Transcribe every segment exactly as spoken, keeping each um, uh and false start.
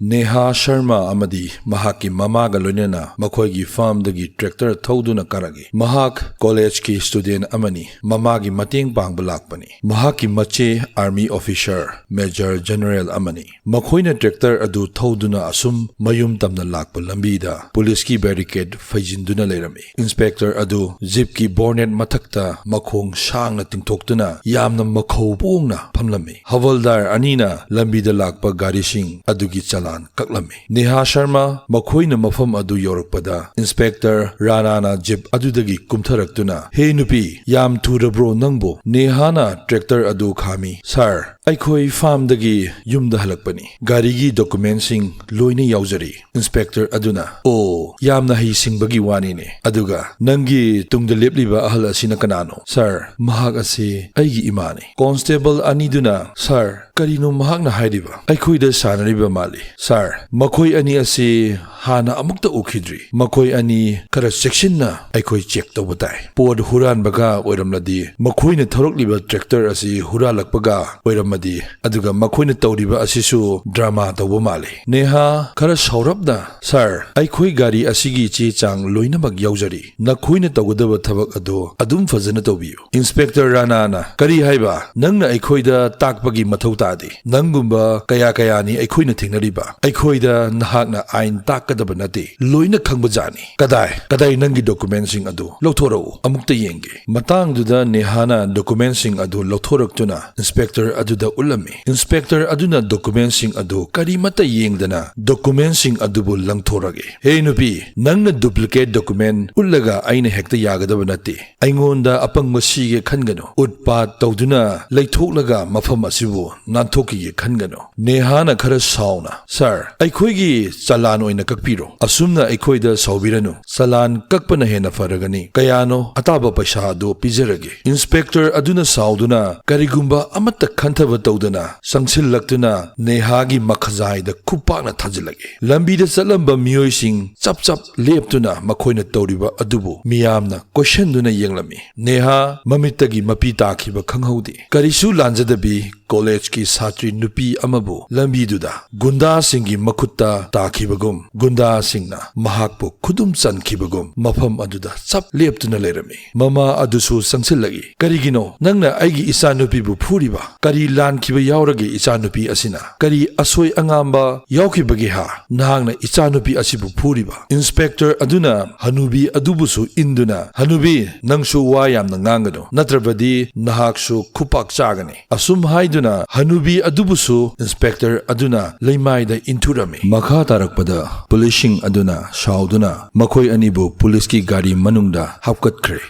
ꯅꯦꯍꯥ ꯁꯔꯃ ꯑꯃꯗꯤ ꯃꯍꯥꯛꯀꯤ ꯃꯃꯥꯒ ꯂꯣꯏꯅꯅ ꯃꯈꯣꯏꯒꯤ ꯐꯥꯔꯝꯗꯒꯤ ꯇ꯭ꯔꯦꯛꯇꯔ ꯊꯧꯗꯨꯅ ꯀꯥꯔꯛꯏ꯫ ꯃꯍꯥꯛ ꯀꯣꯂꯦꯖꯀꯤ ꯁ꯭ꯇꯨꯗꯦꯟꯠ ꯑꯃꯅꯤ, ꯃꯃꯥꯒꯤ ꯃꯇꯦꯡ ꯄꯥꯡꯕ ꯂꯥꯛꯄꯅꯤ꯫ ꯃꯍꯥꯛꯀꯤ ꯃꯆꯦ ꯑꯥꯔꯃꯤ ꯑꯣꯐꯤꯁꯔ, ꯃꯦꯖꯔ ꯖꯦꯅꯔꯦꯜ ꯑꯃꯅꯤ꯫ ꯃꯈꯣꯏꯅ ꯇ꯭ꯔꯦꯛꯇꯔ ꯑꯗꯨ ꯊꯧꯗꯨꯅ ꯑꯁꯨꯝ ꯃꯌꯨꯝ ꯇꯝꯅ ꯂꯥꯛꯄ ꯂꯝꯕꯤꯗ ꯄꯨꯂꯤꯁꯀꯤ ꯕꯦꯔꯤꯀꯦꯗ ꯐꯩꯖꯤꯟꯗꯨꯅ ꯂꯩꯔꯝꯃꯤ꯫ ꯏꯟꯁꯄꯦꯛꯇꯔ ꯑꯗꯨ ꯖꯤꯞꯀꯤ ꯕꯣꯔꯅꯦꯠ ꯃꯊꯛꯇ ꯃꯈꯣꯡ ꯁꯥꯡꯅ ꯇꯤꯡꯊꯣꯛꯇꯨꯅ ꯌꯥꯝꯅ ꯃꯈꯧ ꯄꯣꯡꯅ ꯐꯝꯂꯝꯃꯤ꯫ ꯍꯋꯜꯗꯥꯔ ꯑꯅꯤꯅ ꯂꯝꯕꯤꯗ ꯂꯥꯛꯄ ꯒꯥꯔꯤꯁꯤꯡ ꯑꯗꯨꯒꯤ ꯆꯂꯥꯟ ꯀꯛꯂꯝꯃꯤ꯫ ꯅꯦꯍꯥ ꯁꯔꯃ ꯃꯈꯣꯏꯅ ꯃꯐꯝ ꯑꯗꯨ ꯌꯧꯔꯛꯄꯗ ꯏꯟꯁꯄꯦꯛꯇꯔ ꯔꯥꯅꯥꯅ ꯖꯤꯞ ꯑꯗꯨꯗꯒꯤ ꯀꯨꯝꯊꯔꯛꯇꯨꯅ, "ꯍꯦ ꯅꯨꯄꯤ, ꯌꯥꯝ ꯊꯨꯔꯕ꯭ꯔꯣ ꯅꯪꯕꯨ?" ꯅꯦꯍꯥꯅ ꯇ꯭ꯔꯦꯛꯇꯔ ꯑꯗꯨ ꯈꯥꯝꯃꯤ꯫ "ꯁꯥꯔ, ꯑꯩꯈꯣꯏ ꯐꯥꯔꯝꯗꯒꯤ ꯌꯨꯝꯗ ꯍꯜꯂꯛꯄꯅꯤ꯫ ꯒꯥꯔꯤꯒꯤ ꯗꯣꯀꯨꯃꯦꯟꯁꯤꯡ ꯂꯣꯏꯅ ꯌꯥꯎꯖꯔꯤ꯫" ꯏꯟꯁꯄꯦꯛꯇꯔ ꯑꯗꯨꯅ, "ꯑꯣ, ꯌꯥꯝꯅ ꯍꯩꯁꯤꯡꯕꯒꯤ ꯋꯥꯅꯤꯅꯦ꯫ ꯑꯗꯨꯒ ꯅꯪꯒꯤ ꯇꯨꯡꯗ ꯂꯦꯞꯂꯤꯕ ꯑꯍꯜ ꯑꯁꯤꯅ ꯀꯅꯥꯅꯣ?" "ꯁꯥꯔ, ꯃꯍꯥꯛ ꯑꯁꯤ ꯑꯩꯒꯤ ꯏꯃꯥꯅꯤ꯫" ꯀꯣꯟꯁꯇꯦꯕꯜ ꯑꯅꯤꯗꯨꯅ, "ꯁꯥꯔ, ꯀꯔꯤꯅꯣ ꯃꯍꯥꯛꯅ ꯍꯥꯏꯔꯤꯕ? ꯑꯩꯈꯣꯏꯗ ꯁꯥꯟꯅꯔꯤꯕ ꯃꯥꯜꯂꯤ꯫" "ꯁꯥꯔ, ꯃꯈꯣꯏ ꯑꯅꯤ ꯑꯁꯤ ꯍꯥꯟꯅ ꯑꯃꯨꯛꯇ ꯎꯈꯤꯗ꯭ꯔꯤ꯫ ꯃꯈꯣꯏ ꯑꯅꯤ ꯈꯔ ꯆꯦꯛꯁꯤꯟꯅ ꯑꯩꯈꯣꯏ ꯆꯦꯛ ꯇꯧꯕ ꯇꯥꯏ꯫ ꯄꯣꯠ ꯍꯨꯔꯥꯟꯕꯒ ꯑꯣꯏꯔꯝꯂꯗꯤ, ꯃꯈꯣꯏꯅ ꯊꯧꯔꯛꯂꯤꯕ ꯇ꯭ꯔꯦꯛꯇꯔ ꯑꯁꯤ ꯍꯨꯔꯥꯜꯂꯛꯄꯒ ꯑꯣꯏꯔꯝꯃꯗꯤ, ꯑꯗꯨꯒ ꯃꯈꯣꯏꯅ ꯇꯧꯔꯤꯕ ꯑꯁꯤꯁꯨ ꯗ꯭ꯔꯃꯥ ꯇꯧꯕ ꯃꯥꯜꯂꯤ꯫" ꯅꯦꯍꯥ ꯈꯔ ꯁꯥꯎꯔꯞꯅ, "ꯁꯥꯔ, ꯑꯩꯈꯣꯏ ꯒꯥꯔꯤ ꯑꯁꯤꯒꯤ ꯆꯦ ꯆꯥꯡ ꯂꯣꯏꯅꯃꯛ ꯌꯥꯎꯖꯔꯤ꯫ ꯅꯈꯣꯏꯅ ꯇꯧꯒꯗꯕ ꯊꯕꯛ ꯑꯗꯨ ꯑꯗꯨꯝ ꯐꯖꯅ ꯇꯧꯕꯤꯌꯨ꯫" ꯏꯟꯁꯄꯦꯛꯇꯔ ꯔꯥꯅꯥꯅ, "ꯀꯔꯤ ꯍꯥꯏꯕ? ꯅꯪꯅ ꯑꯩꯈꯣꯏꯗ ꯇꯥꯛꯄꯒꯤ ꯃꯊꯧ ꯇꯥꯗꯦ꯫ ꯅꯪꯒꯨꯝꯕ ꯀꯌꯥ ꯀꯌꯥꯅꯤ ꯑꯩꯈꯣꯏꯅ ꯊꯦꯡꯅꯔꯤꯕ? ꯑꯩꯈꯣꯏꯗ ꯅꯍꯥꯛꯅ ꯑꯥꯏꯟ ꯇꯥꯛꯀꯗꯕ ꯅꯠꯇꯦ꯫ ꯂꯣꯏꯅ ꯈꯪꯕꯖꯥꯠꯅꯤ꯫ ꯀꯗꯥꯏ, ꯀꯗꯥꯏ ꯅꯪꯒꯤ ꯗꯣꯀꯨꯃꯦꯟꯁꯤꯡ ꯑꯗꯨ? ꯂꯧꯊꯣꯔꯛꯎ, ꯑꯃꯨꯛꯇ ꯌꯦꯡꯒꯦ꯫" ꯃꯇꯥꯡꯗꯨꯗ ꯅꯦꯍꯥꯅ ꯗꯣꯀꯨꯃꯦꯟꯁꯤꯡ ꯑꯗꯨ ꯂꯧꯊꯣꯔꯛꯇꯨꯅ ꯏꯟꯁꯄꯦꯛꯇꯔ ꯑꯗꯨꯗ ꯎꯠꯂꯝꯃꯤ꯫ ꯏꯟꯁꯄꯦꯛꯇꯔ ꯑꯗꯨꯅ ꯗꯣꯀꯨꯃꯦꯟꯁꯤꯡ ꯑꯗꯨ ꯀꯔꯤꯃꯠꯇ ꯌꯦꯡꯗꯅ ꯗꯣꯀꯨꯃꯦꯟꯁꯤꯡ ꯑꯗꯨꯕꯨ ꯂꯪꯊꯣꯔꯛꯏ꯫ "ꯍꯦ ꯅꯨꯄꯤ, ꯅꯪꯅ ꯗꯨꯄ꯭ꯂꯤꯀꯦꯠ ꯗꯣꯀꯨꯃꯦꯟ ꯎꯠꯂꯒ ꯑꯩꯅ ꯍꯦꯛꯇ ꯌꯥꯒꯗꯕ ꯅꯠꯇꯦ꯫ ꯑꯩꯉꯣꯟꯗ ꯑꯄꯪꯕ ꯁꯤꯒꯦ ꯈꯟꯒꯅꯨ꯫ ꯎꯠꯄꯥꯠ ꯇꯧꯗꯨꯅ ꯂꯩꯊꯣꯛꯂꯒ ꯃꯐꯝ ꯑꯁꯤꯕꯨ ꯅꯥꯟꯊꯣꯛꯈꯤꯒꯦ ꯈꯟꯒꯅꯨ꯫" ꯅꯦꯍꯥꯅ ꯈꯔ ꯁꯥꯎꯅ, "ꯁꯥꯔ, ꯑꯩꯈꯣꯏꯒꯤ ꯆꯂꯥꯟ ꯑꯣꯏꯅ ꯀꯛꯄꯤꯔꯣ꯫ ꯑꯁꯨꯝꯅ ꯑꯩꯈꯣꯏꯗ ꯁꯥꯎꯕꯤꯔꯅꯨ꯫ ꯆꯂꯥꯟ ꯀꯛꯄꯅ ꯍꯦꯟꯅ ꯐꯔꯒꯅꯤ꯫ ꯀꯌꯥꯅꯣ? ꯑꯇꯥꯕ ꯄꯩꯁꯥ ꯑꯗꯨ ꯄꯤꯖꯔꯒꯦ꯫" ꯏꯟꯁꯄꯦꯛꯇꯔ ꯑꯗꯨꯅ ꯁꯥꯎꯗꯨꯅ, ꯀꯔꯤꯒꯨꯝꯕ ꯑꯃꯠꯇ ꯈꯟꯊꯕ ꯇꯧꯗꯅ ꯆꯪꯁꯤꯜꯂꯛꯇꯨꯅ ꯅꯦꯍꯥꯒꯤ ꯃꯈꯖꯥꯏꯗ ꯈꯨꯄꯥꯛꯅ ꯊꯥꯖꯤꯜꯂꯛꯏ꯫ ꯂꯝꯕꯤꯗ ꯆꯠꯂꯝꯕ ꯃꯤꯑꯣꯏꯁꯤꯡ ꯆꯞ ꯆꯞ ꯂꯦꯞꯇꯨꯅ ꯃꯈꯣꯏꯅ ꯇꯧꯔꯤꯕ ꯑꯗꯨꯕꯨ ꯃꯤꯌꯥꯝꯅ ꯀꯣꯏꯁꯟꯗꯨꯅ ꯌꯦꯡꯂꯝꯃꯤ꯫ ꯅꯦꯍꯥ ꯃꯃꯤꯠꯇꯒꯤ ꯃꯄꯤ ꯇꯥꯈꯤꯕ ꯈꯪꯍꯧꯗꯦ꯫ ꯀꯔꯤꯁꯨ ꯂꯥꯟꯖꯗꯕꯤ ꯀꯣꯂꯦꯖꯀꯤ ꯁꯥꯇ꯭ꯔꯤ ꯅꯨꯄꯤ ꯑꯃꯕꯨ ꯂꯝꯕꯤꯗꯨꯗ ꯒꯨꯟꯗꯥꯁꯤꯡꯒꯤ ꯃꯈꯨꯠꯇ ꯇꯥꯈꯤꯕꯒꯨꯝ, ꯒꯨꯟꯗꯥꯁꯤꯡꯅ ꯃꯍꯥꯛꯄꯨ ꯈꯨꯗꯨꯝ ꯆꯟꯈꯤꯕꯒꯨꯝ, ꯃꯐꯝ ꯑꯗꯨꯗ ꯆꯞ ꯂꯦꯞꯇꯨꯅ ꯂꯩꯔꯝꯃꯤ꯫ ꯃꯃꯥ ꯑꯗꯨꯁꯨ ꯆꯪꯁꯤꯜꯂꯛꯏ꯫ "ꯀꯔꯤꯒꯤꯅꯣ ꯅꯪꯅ ꯑꯩꯒꯤ ꯏꯆꯥꯅꯨꯄꯤꯕꯨ ꯐꯨꯔꯤꯕ? ꯀꯔꯤ ꯂꯥꯟꯈꯤꯕ ꯌꯥꯎꯔꯒꯦ ꯏꯆꯥꯅꯨꯄꯤ ꯑꯁꯤꯅ? ꯀꯔꯤ ꯑꯁꯣꯏ ꯑꯉꯥꯝꯕ ꯌꯥꯎꯈꯤꯕꯒꯦ ꯍꯥ? ꯅꯍꯥꯛꯅ ꯏꯆꯥꯅꯨꯄꯤ ꯑꯁꯤꯕꯨ ꯐꯨꯔꯤꯕ?" ꯏꯟꯁꯄꯦꯛꯇꯔ ꯑꯗꯨꯅ ꯍꯅꯨꯕꯤ ꯑꯗꯨꯕꯨꯁꯨ ꯏꯟꯗꯨꯅ, "ꯍꯅꯨꯕꯤ, ꯅꯪꯁꯨ ꯋꯥ ꯌꯥꯝꯅ ꯉꯥꯡꯒꯅꯨ, ꯅꯠꯇ꯭ꯔꯕꯗꯤ ꯅꯍꯥꯛꯁꯨ ꯈꯨꯄꯥꯛ ꯆꯥꯒꯅꯤ꯫" ꯑꯁꯨꯝ ꯍꯥꯏꯗꯨꯅ ꯍꯅꯨꯕꯤ ꯑꯗꯨꯕꯨꯁꯨ ꯏꯟꯁꯄꯦꯛꯇꯔ ꯑꯗꯨꯅ ꯂꯩꯃꯥꯏꯗ ꯏꯟꯊꯨꯔꯝꯃꯤ꯫ ꯃꯈꯥ ꯇꯥꯔꯛꯄꯗ ꯄꯨꯂꯤꯁꯁꯤꯡ ꯑꯗꯨꯅ ꯁꯥꯎꯗꯨꯅ ꯃꯈꯣꯏ ꯑꯅꯤꯕꯨ ꯄꯨꯂꯤꯁꯀꯤ ꯒꯥꯔꯤ ꯃꯅꯨꯡꯗ ꯍꯥꯞꯀꯠꯈ꯭ꯔꯦ꯫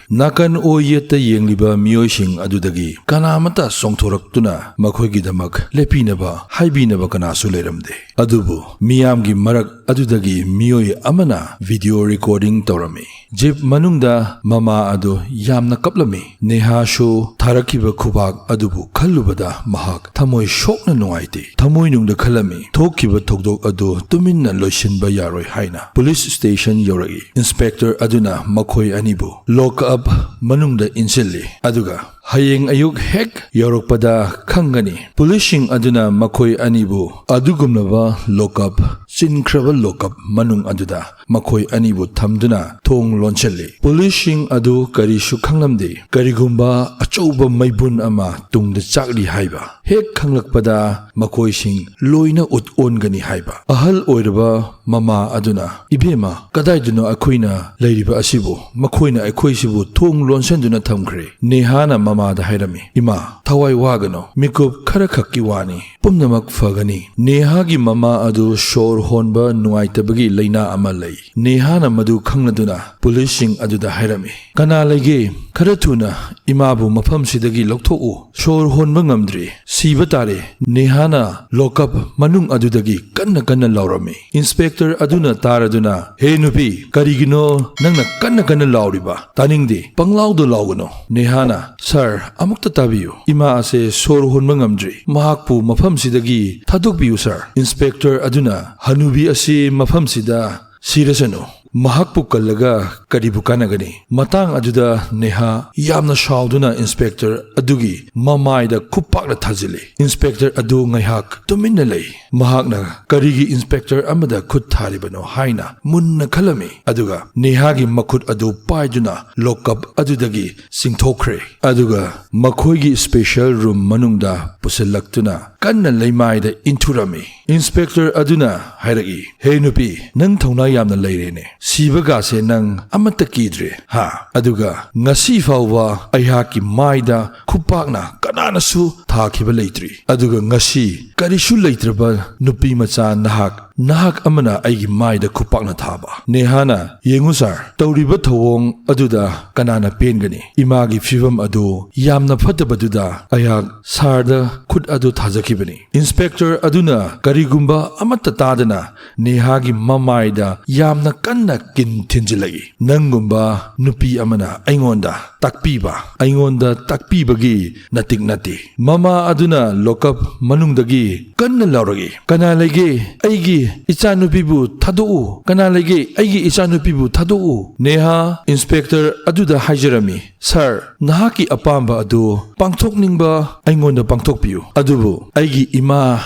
ꯅꯥꯀꯟ ꯑꯣꯏ ꯌꯦꯠꯇ ꯌꯦꯡꯂꯤꯕ ꯃꯤꯑꯣꯏꯁꯤꯡ ꯑꯗꯨꯗꯒꯤ ꯀꯅꯥꯃꯠꯇ ꯆꯣꯡꯊꯣꯔꯛꯇꯨꯅ ꯃꯈꯣꯏꯒꯤꯗꯃꯛ ꯂꯦꯞꯄꯤꯅꯕ, ꯍꯥꯏꯕꯤꯅꯕ ꯀꯅꯥꯁꯨ ꯂꯩꯔꯝꯗꯦ꯫ ꯑꯗꯨꯕꯨ ꯃꯤꯌꯥꯝꯒꯤ ꯃꯔꯛ ꯑꯗꯨꯗꯒꯤ ꯃꯤꯑꯣꯏ ꯑꯃꯅ ꯚꯤꯗꯤꯑꯣ ꯔꯦꯀꯣꯔꯗꯤꯡ ꯇꯧꯔꯝꯃꯤ꯫ ꯖꯤꯞ ꯃꯅꯨꯡꯗ ꯃꯃꯥ ꯑꯗꯨ ꯌꯥꯝꯅ ꯀꯞꯂꯝꯃꯤ꯫ ꯅꯦꯍꯥꯁꯨ ꯊꯥꯔꯛꯈꯤꯕ ꯈꯨꯕꯥꯛ ꯑꯗꯨꯕꯨ ꯈꯜꯂꯨꯕꯗ ꯃꯍꯥꯛ ꯊꯃꯣꯏ ꯁꯣꯛꯅ ꯅꯨꯡꯉꯥꯏꯇꯦ꯫ ꯊꯃꯣꯏꯅꯨꯡꯗ ꯈꯜꯂꯝꯃꯤ, ꯊꯣꯛꯈꯤꯕ ꯊꯧꯗꯣꯛ ꯑꯗꯨ ꯇꯨꯃꯤꯟꯅ ꯂꯣꯏꯁꯤꯟꯕ ꯌꯥꯔꯣꯏ ꯍꯥꯏꯅ꯫ Police station ꯌꯧꯔꯛꯏ꯫ ꯏꯟꯁꯄꯦꯛꯇꯔ ꯑꯗꯨꯅ ꯃꯈꯣꯏ ꯑꯅꯤꯕꯨ ꯂꯣꯛ ꯑꯞ ꯃꯅꯨꯡꯗ ꯏꯟꯁꯤꯜꯂꯤ, ꯑꯗꯨꯒ ꯍꯌꯦꯡ ꯑꯌꯨꯛ ꯍꯦꯛ ꯌꯧꯔꯛꯄꯗ ꯈꯪꯒꯅꯤ꯫ ꯄꯨꯂꯤꯁꯁꯤꯡ ꯑꯗꯨꯅ ꯃꯈꯣꯏ ꯑꯅꯤꯕꯨ ꯑꯗꯨꯒꯨꯝꯂꯕ ꯂꯣꯛ ꯑꯞ, ꯆꯤꯟꯈ꯭ꯔꯕ ꯂꯣꯛ ꯑꯞ ꯃꯅꯨꯡ ꯑꯗꯨꯗ ꯃꯈꯣꯏ ꯑꯅꯤꯕꯨ ꯊꯝꯗꯨꯅ ꯊꯣꯡ ꯂꯣꯟꯁꯤꯜꯂꯤ꯫ ꯄꯨꯂꯤꯁꯁꯤꯡ ꯑꯗꯨ ꯀꯔꯤꯁꯨ ꯈꯪꯂꯝꯗꯦ, ꯀꯔꯤꯒꯨꯝꯕ ꯑꯆꯧꯕ ꯃꯩꯕꯨꯟ ꯑꯃ ꯇꯨꯡꯗ ꯆꯥꯛꯂꯤ ꯍꯥꯏꯕ꯫ ꯍꯦꯛ ꯈꯪꯂꯛꯄꯗ ꯃꯈꯣꯏꯁꯤꯡ ꯂꯣꯏꯅ ꯎꯠ ꯑꯣꯟꯒꯅꯤ ꯍꯥꯏꯕ꯫ ꯑꯍꯜ ꯑꯣꯏꯔꯕ ꯃꯃꯥ ꯑꯗꯨꯅ, "ꯏꯕꯦꯝꯃ, ꯀꯗꯥꯏꯗꯅꯣ ꯑꯩꯈꯣꯏꯅ ꯂꯩꯔꯤꯕ ꯑꯁꯤꯕꯨ? ꯃꯈꯣꯏꯅ ꯑꯩꯈꯣꯏꯁꯤꯕꯨ ꯊꯣꯡ ꯂꯣꯟꯁꯤꯟꯗꯨꯅ ꯊꯝꯈ꯭ꯔꯦ꯫" ꯅꯦꯍꯥꯅ ꯃꯃꯥꯗ ꯍꯥꯏꯔꯝꯃꯤ, "ꯏꯃꯥ, ꯊꯋꯥꯏ ꯋꯥꯒꯅꯨ, ꯃꯤꯀꯨꯞ ꯈꯔ ꯈꯛꯀꯤ ꯋꯥꯅꯤ, ꯄꯨꯝꯅꯃꯛ ꯐꯒꯅꯤ꯫" ꯅꯦꯍꯥꯒꯤ ꯃꯃꯥ ꯑꯗꯨ ꯁꯣꯔ ꯍꯣꯟꯕ ꯅꯨꯡꯉꯥꯏꯇꯕꯒꯤ ꯂꯥꯏꯅꯥ ꯑꯃ ꯂꯩ꯫ ꯅꯦꯍꯥꯅ ꯃꯗꯨ ꯈꯪꯂꯗꯨꯅ ꯄꯨꯂꯤꯁꯁꯤꯡ ꯑꯗꯨꯗ ꯍꯥꯏꯔꯝꯃꯤ, "ꯀꯅꯥ ꯂꯩꯒꯦ? ꯈꯔ ꯊꯨꯅ ꯏꯃꯥꯕꯨ ꯃꯐꯝꯁꯤꯗꯒꯤ ꯂꯧꯊꯣꯛꯎ꯫ ꯁꯣꯔ ꯍꯣꯟꯕ ꯉꯝꯗ꯭ꯔꯤ꯫ ꯁꯤꯕ ꯇꯥꯔꯦ꯫" ꯅꯦꯍꯥꯅ ꯂꯣꯛ ꯑꯞ ꯃꯅꯨꯡ ꯑꯗꯨꯗꯒꯤ ꯀꯟꯅ ꯀꯟꯅ ꯂꯥꯎꯔꯝꯃꯤ꯫ ꯏꯟꯁꯄꯦꯛꯇꯔ ꯑꯗꯨꯅ ꯇꯥꯔꯗꯨꯅ, "ꯍꯦ ꯅꯨꯄꯤ, ꯀꯔꯤꯒꯤꯅꯣ ꯅꯪꯅ ꯀꯟꯅ ꯀꯟꯅ ꯂꯥꯎꯔꯤꯕ? ꯇꯥꯅꯤꯡꯗꯦ, ꯄꯪꯂꯥꯎꯗ ꯂꯥꯎꯒꯅꯨ꯫" ꯅꯦꯍꯥꯅ, "ꯁꯥꯔ, ꯑꯃꯨꯛꯇ ꯇꯥꯕꯤꯌꯨ꯫ ꯏꯃꯥ ꯑꯁꯦ ꯁꯣꯔ ꯍꯣꯟꯕ ꯉꯝꯗ꯭ꯔꯤ꯫ ꯃꯍꯥꯛꯄꯨ ꯃꯐꯝꯁꯤꯗꯒꯤ ꯊꯥꯗꯣꯛꯄꯤꯌꯨ, ꯁꯥꯔ꯫" ꯏꯟꯁꯄꯦꯛꯇꯔ ꯑꯗꯨꯅ, "ꯍꯅꯨꯕꯤ ꯑꯁꯤ ꯃꯐꯝꯁꯤꯗ ꯁꯤꯔꯁꯅꯨ꯫ ꯃꯍꯥꯛꯄꯨ ꯀꯜꯂꯒ ꯀꯔꯤꯕꯨ ꯀꯥꯟꯅꯒꯅꯤ? ꯃꯇꯥꯡ ꯑꯗꯨꯗ ꯅꯦꯍꯥ ꯌꯥꯝꯅ ꯁꯥꯎꯗꯨꯅ ꯏꯟꯁꯄꯦꯛꯇꯔ ꯑꯗꯨꯒꯤ ꯃꯃꯥꯏꯗ ꯈꯨꯄꯥꯛꯅ ꯊꯥꯖꯤꯜꯂꯤ꯫ ꯏꯟꯁꯄꯦꯛꯇꯔ ꯑꯗꯨ ꯉꯥꯏꯍꯥꯛ ꯇꯨꯃꯤꯟꯅ ꯂꯩ꯫ ꯃꯍꯥꯛꯅ ꯀꯔꯤꯒꯤ ꯏꯟꯁꯄꯦꯛꯇꯔ ꯑꯃꯗ ꯈꯨꯠ ꯊꯥꯔꯤꯕꯅꯣ ꯍꯥꯏꯅ ꯃꯨꯟꯅ ꯈꯜꯂꯝꯃꯤ, ꯑꯗꯨꯒ ꯅꯦꯍꯥꯒꯤ ꯃꯈꯨꯠ ꯑꯗꯨ ꯄꯥꯏꯗꯨꯅ ꯂꯣꯀꯞ ꯑꯗꯨꯗꯒꯤ ꯆꯤꯡꯊꯣꯛꯈ꯭ꯔꯦ꯫ ꯑꯗꯨꯒ ꯃꯈꯣꯏꯒꯤ ꯁ꯭ꯄꯦꯁꯦꯜ ꯔꯨꯝ ꯃꯅꯨꯡꯗ ꯄꯨꯁꯤꯜꯂꯛꯇꯨꯅ ꯀꯟꯅ ꯂꯩꯃꯥꯏꯗ ꯏꯟꯊꯨꯔꯝꯃꯤ꯫ ꯏꯟꯁꯄꯦꯛꯇꯔ ꯑꯗꯨꯅ ꯍꯥꯏꯔꯛꯏ, "ꯍꯦ ꯅꯨꯄꯤ, ꯅꯪ ꯊꯧꯅꯥ ꯌꯥꯝꯅ ꯂꯩꯔꯦꯅꯦ꯫ ꯁꯤꯕꯒꯥꯁꯦ ꯅꯪ ꯑꯃꯠꯇ ꯀꯤꯗ꯭ꯔꯦ, ꯍꯥ? ꯑꯗꯨꯒ ꯉꯁꯤ ꯐꯥꯎꯕ ꯑꯩꯍꯥꯛꯀꯤ ꯃꯥꯏꯗ ꯈꯨꯄꯥꯛꯅ ꯀꯅꯥꯅꯁꯨ ꯊꯥꯈꯤꯕ ꯂꯩꯇ꯭ꯔꯤ꯫ ꯑꯗꯨꯒ ꯉꯁꯤ ꯀꯔꯤꯁꯨ ꯂꯩꯇ꯭ꯔꯕ ꯅꯨꯄꯤ ꯃꯆꯥ ꯅꯍꯥꯛ, ꯅꯍꯥꯛ ꯑꯃꯅ ꯑꯩꯒꯤ ꯃꯥꯏꯗ ꯈꯨꯄꯥꯛꯅ ꯊꯥꯕ꯫" ꯅꯦꯍꯥꯅ, "ꯌꯦꯡꯉꯨ ꯁꯥꯔ, ꯇꯧꯔꯤꯕ ꯊꯧꯑꯣꯡ ꯑꯗꯨꯗ ꯀꯅꯥꯅ ꯄꯦꯟꯒꯅꯤ? ꯏꯃꯥꯒꯤ ꯐꯤꯕꯝ ꯑꯗꯨ ꯌꯥꯝꯅ ꯐꯠꯇꯕꯗꯨꯗ ꯑꯩꯍꯥꯛ ꯁꯥꯔꯗ ꯈꯨꯠ ꯑꯗꯨ ꯊꯥꯖꯈꯤꯕꯅꯤ꯫" ꯏꯟꯁꯄꯦꯛꯇꯔ ꯑꯗꯨꯅ ꯀꯔꯤꯒꯨꯝꯕ ꯑꯃꯠꯇ ꯇꯥꯗꯅ ꯅꯦꯍꯥꯒꯤ ꯃꯃꯥꯏꯗ ꯌꯥꯝꯅ ꯀꯟꯅ ꯀꯤꯟ ꯊꯤꯟꯖꯤꯜꯂꯛꯏ꯫ "ꯅꯪꯒꯨꯝꯕ ꯅꯨꯄꯤ ꯑꯃꯅ ꯑꯩꯉꯣꯟꯗ ꯇꯥꯛꯄꯤꯕ, ꯑꯩꯉꯣꯟꯗ ꯇꯥꯛꯄꯤꯕꯒꯤ ꯅꯇꯤꯛ ꯅꯠꯇꯦ꯫" ꯃꯃꯥ ꯑꯗꯨꯅ ꯂꯣꯀꯞ ꯃꯅꯨꯡꯗꯒꯤ ꯀꯟꯅ ꯂꯥꯎꯔꯛꯏ, "ꯀꯅꯥ ꯂꯩꯒꯦ? ꯑꯩꯒꯤ ꯏꯆꯥꯅꯨꯄꯤꯕꯨ ꯊꯥꯗꯣꯛꯎ! ꯀꯅꯥ ꯂꯩꯒꯦ? ꯑꯩꯒꯤ ꯏꯆꯥꯅꯨꯄꯤꯕꯨ ꯊꯥꯗꯣꯛꯎ!" ꯅꯦꯍꯥ ꯏꯟꯁꯄꯦꯛꯇꯔ ꯑꯗꯨꯗ ꯍꯥꯏꯖꯔꯝꯃꯤ, "ꯁꯥꯔ, ꯅꯍꯥꯛꯀꯤ ꯑꯄꯥꯝꯕ ꯑꯗꯨ ꯄꯥꯡꯊꯣꯛꯅꯤꯡꯕ ꯑꯩꯉꯣꯟꯗ ꯄꯥꯡꯊꯣꯛꯄꯤꯌꯨ, ꯑꯗꯨꯕꯨ ꯑꯩꯒꯤ ꯏꯃꯥ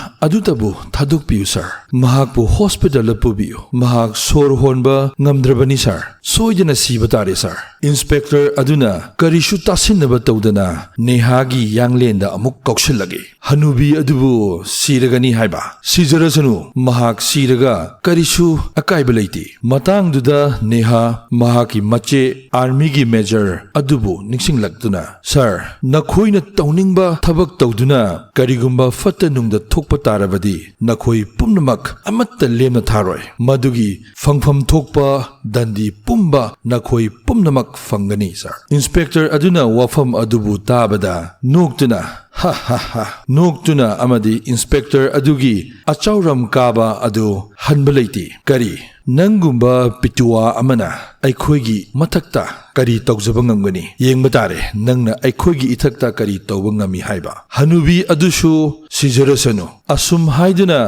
ꯑꯗꯨꯇꯕꯨ ꯊꯥꯗꯣꯛꯄꯤꯌꯨ ꯁꯥꯔ꯫ ꯃꯍꯥꯛꯄꯨ ꯍꯣꯁꯄꯤꯇꯥꯜꯗ ꯄꯨꯕꯤꯌꯨ꯫ ꯃꯍꯥꯛ ꯁꯣꯔ ꯍꯣꯟꯕ ꯉꯝꯗ꯭ꯔꯕꯅꯤ ꯁꯥꯔ꯫ ꯁꯣꯏꯗꯅ ꯁꯤꯕ ꯇꯥꯔꯦ ꯁꯥꯔ꯫" ꯏꯟꯁꯄꯦꯛꯇꯔ ꯑꯗꯨꯅ ꯀꯔꯤꯁꯨ ꯇꯥꯁꯤꯟꯅꯕ ꯇꯧꯗꯅ ꯅꯦꯍꯥꯒꯤ ꯌꯥꯡꯂꯦꯟꯗ ꯑꯃꯨꯛ ꯀꯧꯁꯤꯜꯂꯛꯏ꯫ "ꯍꯅꯨꯕꯤ ꯑꯗꯨꯕꯨ ꯁꯤꯔꯒꯅꯤ ꯍꯥꯏꯕ? ꯁꯤꯖꯔꯁꯅꯨ, ꯃꯍꯥꯛ ꯁꯤꯔꯒ ꯀꯔꯤꯁꯨ ꯑꯀꯥꯏꯕ ꯂꯩꯇꯦ꯫" ꯃꯇꯥꯡꯗꯨꯗ ꯅꯦꯍꯥ ꯃꯍꯥꯛꯀꯤ ꯃꯆꯦ ꯑꯥꯔꯃꯤꯒꯤ ꯃꯦꯖꯔ ꯑꯗꯨꯕꯨ ꯅꯤꯡꯁꯤꯡꯂꯛꯇꯨꯅ, "ꯁꯥꯔ, ꯅꯈꯣꯏꯅ ꯇꯧꯅꯤꯡꯕ ꯊꯕꯛ ꯇꯧꯗꯨꯅ ꯀꯔꯤꯒꯨꯝꯕ ꯐꯠꯇ ꯅꯨꯡꯗ ꯊꯣꯛꯄ ꯇꯥꯔꯕꯗꯤ ꯅꯈꯣꯏ ꯄꯨꯝꯅꯃꯛ ꯑꯃꯠꯇ ꯂꯦꯝꯅ ꯊꯥꯔꯣꯏ꯫ ꯃꯗꯨꯒꯤ ꯐꯪꯐꯝ ꯊꯣꯛꯄ ꯗꯟꯗꯤ ꯄꯨꯝꯕ ꯅꯈꯣꯏ ꯄꯨꯝꯅꯃꯛ ꯐꯪꯒꯅꯤ ꯁꯥꯔ꯫" ꯏꯟꯁꯄꯦꯛꯇꯔ ꯑꯗꯨꯅ ꯋꯥꯐꯝ ꯑꯗꯨꯕꯨ ꯇꯥꯕꯗ ꯅꯣꯛꯇꯨꯅ, "ꯍꯥ ꯍꯥ ꯍꯥ," ꯅꯣꯛꯇꯨꯅ ꯑꯃꯗꯤ ꯏꯟꯁꯄꯦꯛꯇꯔ ꯑꯗꯨꯒꯤ ꯑꯆꯥꯎꯔꯝ ꯀꯥꯕ ꯑꯗꯨ ꯍꯟꯕ ꯂꯩꯇꯦ꯫ "ꯀꯔꯤ, ꯅꯪꯒꯨꯝꯕ ꯄꯤꯇꯨꯋꯥ ꯑꯃꯅ ꯑꯩꯈꯣꯏꯒꯤ ꯃꯊꯛꯇ ꯀꯔꯤ ꯇꯧꯖꯕ ꯉꯝꯒꯅꯤ? ꯌꯦꯡꯕ ꯇꯥꯔꯦ, ꯅꯪꯅ ꯑꯩꯈꯣꯏꯒꯤ ꯏꯊꯛꯇ ꯀꯔꯤ ꯇꯧꯕ ꯉꯝꯃꯤ ꯍꯥꯏꯕ꯫" ꯍꯅꯨꯕꯤ ꯑꯗꯨꯁꯨ ꯁꯤꯖꯔꯁꯅꯨ꯫ ꯑꯁꯨꯝ ꯍꯥꯏꯗꯨꯅ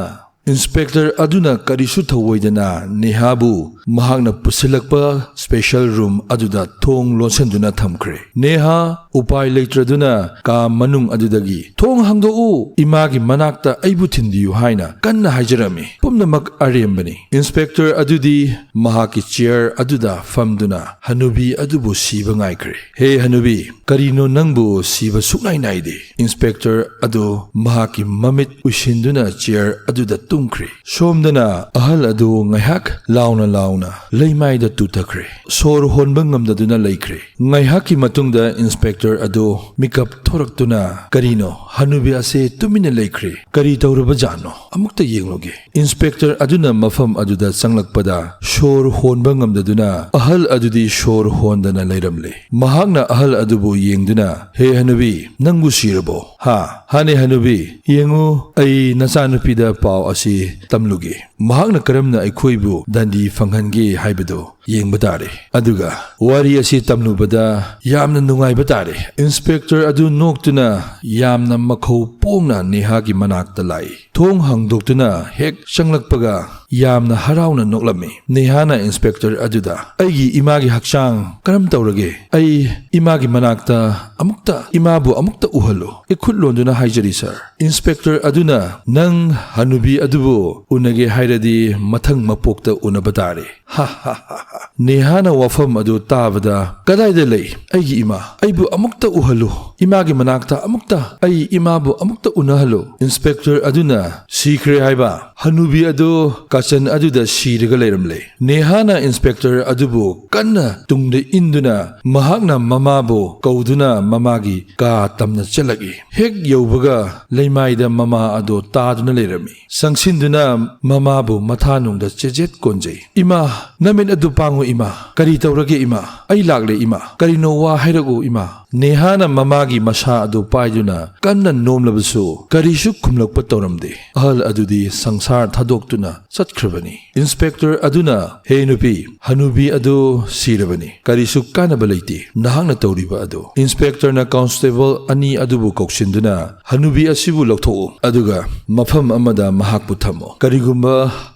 ꯏꯟꯁꯄꯦꯛꯇꯔ ꯑꯗꯨꯅ ꯀꯔꯤꯁꯨ ꯊꯧꯑꯣꯏꯗꯅ ꯅꯦꯍꯥꯕꯨ ꯃꯍꯥꯛꯅ ꯄꯨꯁꯤꯜꯂꯛꯄ special room ꯑꯗꯨꯗ ꯊꯣꯡ ꯂꯣꯟꯁꯤꯟꯗꯨꯅ ꯊꯝꯈ꯭ꯔꯦ꯫ ꯅꯦꯍꯥ ꯎꯄꯥꯏ ꯂꯩꯇ꯭ꯔꯗꯨꯅ ꯀꯥ ꯃꯅꯨꯡ ꯑꯗꯨꯗꯒꯤ, "ꯊꯣꯡ ꯍꯥꯡꯗꯣꯛꯎ, ꯏꯃꯥꯒꯤ ꯃꯅꯥꯛꯇ ꯑꯩꯕꯨ ꯊꯤꯟꯕꯤꯌꯨ" ꯍꯥꯏꯅ ꯀꯟꯅ ꯍꯥꯏꯖꯔꯝꯃꯤ꯫ ꯄꯨꯝꯅꯃꯛ ꯑꯔꯦꯝꯕꯅꯤ꯫ Inspector ꯑꯗꯨꯗꯤ ꯃꯍꯥꯛꯀꯤ chair ꯑꯗꯨꯗ ꯐꯝꯗꯨꯅ ꯍꯅꯨꯕꯤ ꯑꯗꯨꯕꯨ ꯁꯤꯕ ꯉꯥꯏꯈ꯭ꯔꯦ꯫ "ꯍꯦ ꯍꯅꯨꯕꯤ, ꯀꯔꯤꯅꯣ ꯅꯪꯕꯨ ꯁꯤꯕ ꯁꯨꯛꯅꯥꯏ ꯅꯥꯏꯗꯦ?" Inspector ꯑꯗꯨ ꯃꯍꯥꯛꯀꯤ ꯃꯃꯤꯠ ꯎꯏꯁꯤꯟꯗꯨꯅ chair ꯑꯗꯨꯗ ꯇꯨꯝꯈ꯭ꯔꯦ꯫ ꯁꯣꯝꯗꯅ ꯑꯍꯜ ꯑꯗꯨ ꯉꯥꯏꯍꯥꯛ ꯂꯥꯎꯅ ꯂꯥꯎꯅ ꯂꯩꯃꯥꯏꯗ ꯇꯨꯊꯈ꯭ꯔꯦ꯫ ꯁꯣꯔ ꯍꯣꯟꯕ ꯉꯝꯗꯗꯨꯅ ꯂꯩꯈ꯭ꯔꯦ꯫ ꯉꯥꯏꯍꯥꯛꯀꯤ ꯃꯇꯨꯡꯗ Inspector ꯑꯗꯨ ꯃꯤꯀꯞ ꯊꯣꯔꯛꯇꯨꯅ, "ꯀꯔꯤꯅꯣ, ꯍꯅꯨꯕꯤ ꯑꯁꯦ ꯇꯨꯃꯤꯟꯅ ꯂꯩꯈ꯭ꯔꯦ꯫ ꯀꯔꯤ ꯇꯧꯔꯕꯖꯥꯠꯅꯣ? ꯑꯃꯨꯛꯇ ꯌꯦꯡꯂꯨꯒꯦ꯫" Inspector ꯑꯗꯨꯅ ꯃꯐꯝ ꯑꯗꯨꯗ ꯆꯪꯂꯛꯄꯗ ꯁꯣꯔ ꯍꯣꯟꯕ ꯉꯝꯗꯗꯨꯅ ꯑꯍꯜ ꯑꯗꯨꯗꯤ ꯁꯣꯔ ꯍꯣꯟꯗꯅ ꯂꯩꯔꯝꯂꯦ꯫ ꯃꯍꯥꯛꯅ ꯑꯍꯜ ꯑꯗꯨꯕꯨ ꯌꯦꯡꯗꯨꯅ, "ꯍꯦ ꯍꯅꯨꯕꯤ, ꯅꯪꯕꯨ ꯁꯤꯔꯕꯣ? ꯍꯥ? ꯍꯥꯅꯦ ꯍꯅꯨꯕꯤ, ꯌꯦꯡꯉꯨ, ꯑꯩ ꯅꯆꯥꯅꯨꯄꯤꯗ ꯄꯥꯎ ꯑꯁꯤ ꯇꯝꯂꯨꯒꯦ꯫ ꯃꯍꯥꯛꯅ ꯀꯔꯝꯅ ꯑꯩꯈꯣꯏꯕꯨ ꯗꯟꯗꯤ ꯐꯪꯍꯟꯒꯦ ꯍꯥꯏꯕꯗꯨ ꯌꯦꯡꯕ ꯇꯥꯔꯦ꯫ ꯑꯗꯨꯒ ꯋꯥꯔꯤ ꯑꯁꯤ ꯇꯝꯂꯨꯕꯗ ꯌꯥꯝꯅ ꯅꯨꯡꯉꯥꯏꯕ ꯇꯥꯔꯦ꯫" Inspector ꯑꯗꯨ ꯅꯣꯛꯇꯨꯅ ꯌꯥꯝꯅ ꯃꯈꯧ ꯄꯣꯡꯅ ꯅꯦꯍꯥꯒꯤ ꯃꯅꯥꯛꯇ ꯂꯥꯛꯏ꯫ ꯊꯣꯡ ꯍꯥꯡꯗꯣꯛꯇꯨꯅ ꯍꯦꯛ ꯆꯪꯂꯛꯄꯒ ꯌꯥꯝꯅ ꯍꯔꯥꯎꯅ ꯅꯣꯛꯂꯝꯃꯤ꯫ ꯅꯦꯍꯥꯅ Inspector ꯑꯗꯨꯗ, "ꯑꯩꯒꯤ ꯏꯃꯥꯒꯤ ꯍꯛꯆꯥꯡ ꯀꯔꯝ ꯇꯧꯔꯒꯦ? ꯑꯩ ꯏꯃꯥꯒꯤ ꯃꯅꯥꯛꯇ ꯑꯃꯨꯛꯇ, ꯏꯃꯥꯕꯨ ꯑꯃꯨꯛꯇ ꯎꯍꯜꯂꯨ꯫" "ꯑꯩ ꯈꯨꯠ ꯂꯣꯟꯗꯨꯅ ꯍꯥꯏꯖꯔꯤ, sir꯫" Inspector ꯑꯗꯨꯅ, "ꯅꯪ ꯍꯅꯨꯕꯤ ꯑꯗꯨꯕꯨ ꯎꯅꯒꯦ ꯍꯥꯏꯔꯗꯤ ꯃꯊꯪ ꯃꯄꯣꯛꯇ ꯎꯅꯕ ꯇꯥꯔꯦ꯫" ꯍꯥ ꯍꯥ ꯍꯥ ꯍꯥ꯫ ꯅꯦꯍꯥꯅ ꯋꯥꯐꯝ ꯑꯗꯨ ꯇꯥꯕꯗ, "ꯀꯗꯥꯏꯗ ꯂꯩ ꯑꯩꯒꯤ ꯏꯃꯥ? ꯑꯩꯕꯨ ꯑꯃꯨꯛꯇ ꯎꯍꯜꯂꯨ꯫ ꯏꯃꯥꯒꯤ ꯃꯅꯥꯛꯇ ꯑꯃꯨꯛꯇ, ꯑꯩ ꯏꯃꯥꯕꯨ ꯑꯃꯨꯛꯇ ꯎꯅꯍꯜꯂꯨ꯫" Inspector ꯑꯗꯨꯅ, "ꯁꯤꯈ꯭ꯔꯦ ꯍꯥꯏꯕ?" ꯍꯅꯨꯕꯤ ꯑꯗꯨ ꯀꯥꯆꯟ ꯑꯗꯨꯗ ꯁꯤꯔꯒ ꯂꯩꯔꯝꯂꯦ꯫ ꯅꯦꯍꯥꯅ Inspector ꯑꯗꯨꯕꯨ ꯀꯟꯅ ꯇꯨꯡꯗ ꯏꯟꯗꯨꯅ ꯃꯍꯥꯛꯅ ꯃꯃꯥꯕꯨ ꯀꯧꯗꯨꯅ ꯃꯃꯥꯒꯤ ꯀꯥ ꯇꯝꯅ ꯆꯠꯂꯛꯏ꯫ ꯍꯦꯛ ꯌꯧꯕꯒ ꯂꯩꯃꯥꯏꯗ ꯃꯃꯥ ꯑꯗꯨ ꯇꯥꯗꯨꯅ ꯂꯩꯔꯝꯃꯤ꯫ ꯆꯪꯁꯤꯟꯗꯨꯅ ꯃꯃꯥꯕꯨ ꯃꯊꯥꯅꯨꯡꯗ ꯆꯦꯖꯦꯠ ꯀꯣꯟꯖꯩ꯫ "ꯏꯃꯥ, ꯅꯃꯤꯠ ꯑꯗꯨ ꯄꯥꯡꯉꯨ ꯏꯃꯥ꯫ ꯀꯔꯤ ꯇꯧꯔꯒꯦ ꯏꯃꯥ? ꯑꯩ ꯂꯥꯛꯂꯦ ꯏꯃꯥ꯫ ꯀꯔꯤꯅꯣ ꯋꯥ ꯍꯥꯏꯔꯛꯎ ꯏꯃꯥ꯫" ꯅꯦꯍꯥꯅ ꯃꯃꯥꯒꯤ ꯃꯁꯥ ꯑꯗꯨ ꯄꯥꯏꯗꯨꯅ ꯀꯟꯅ ꯅꯣꯝꯂꯕꯁꯨ ꯀꯔꯤꯁꯨ ꯈꯨꯝꯂꯛꯄ ꯇꯧꯔꯝꯗꯦ꯫ ꯑꯍꯜ ꯑꯗꯨꯗꯤ ꯁꯪꯁꯥꯔ ꯊꯥꯗꯣꯛꯇꯨꯅ ꯆꯠꯈ꯭ꯔꯕꯅꯤ꯫ ꯏꯟꯁꯄꯦꯛꯇꯔ ꯑꯗꯨꯅ, "ꯍꯦ ꯅꯨꯄꯤ, ꯍꯅꯨꯕꯤ ꯑꯗꯨ ꯁꯤꯔꯕꯅꯤ꯫ ꯀꯔꯤꯁꯨ ꯀꯥꯟꯅꯕ ꯂꯩꯇꯦ ꯅꯍꯥꯛꯅ ꯇꯧꯔꯤꯕ ꯑꯗꯨ꯫" ꯏꯟꯁꯄꯦꯛꯇꯔꯅ ꯀꯣꯟꯁꯇꯦꯕꯜ ꯑꯅꯤ ꯑꯗꯨꯕꯨ ꯀꯧꯁꯤꯟꯗꯨꯅ, "ꯍꯅꯨꯕꯤ ꯑꯁꯤꯕꯨ ꯂꯧꯊꯣꯛꯎ, ꯑꯗꯨꯒ ꯃꯐꯝ ꯑꯃꯗ ꯃꯍꯥꯛꯄꯨ ꯊꯝꯃꯨ꯫ ꯀꯔꯤꯒꯨꯝꯕ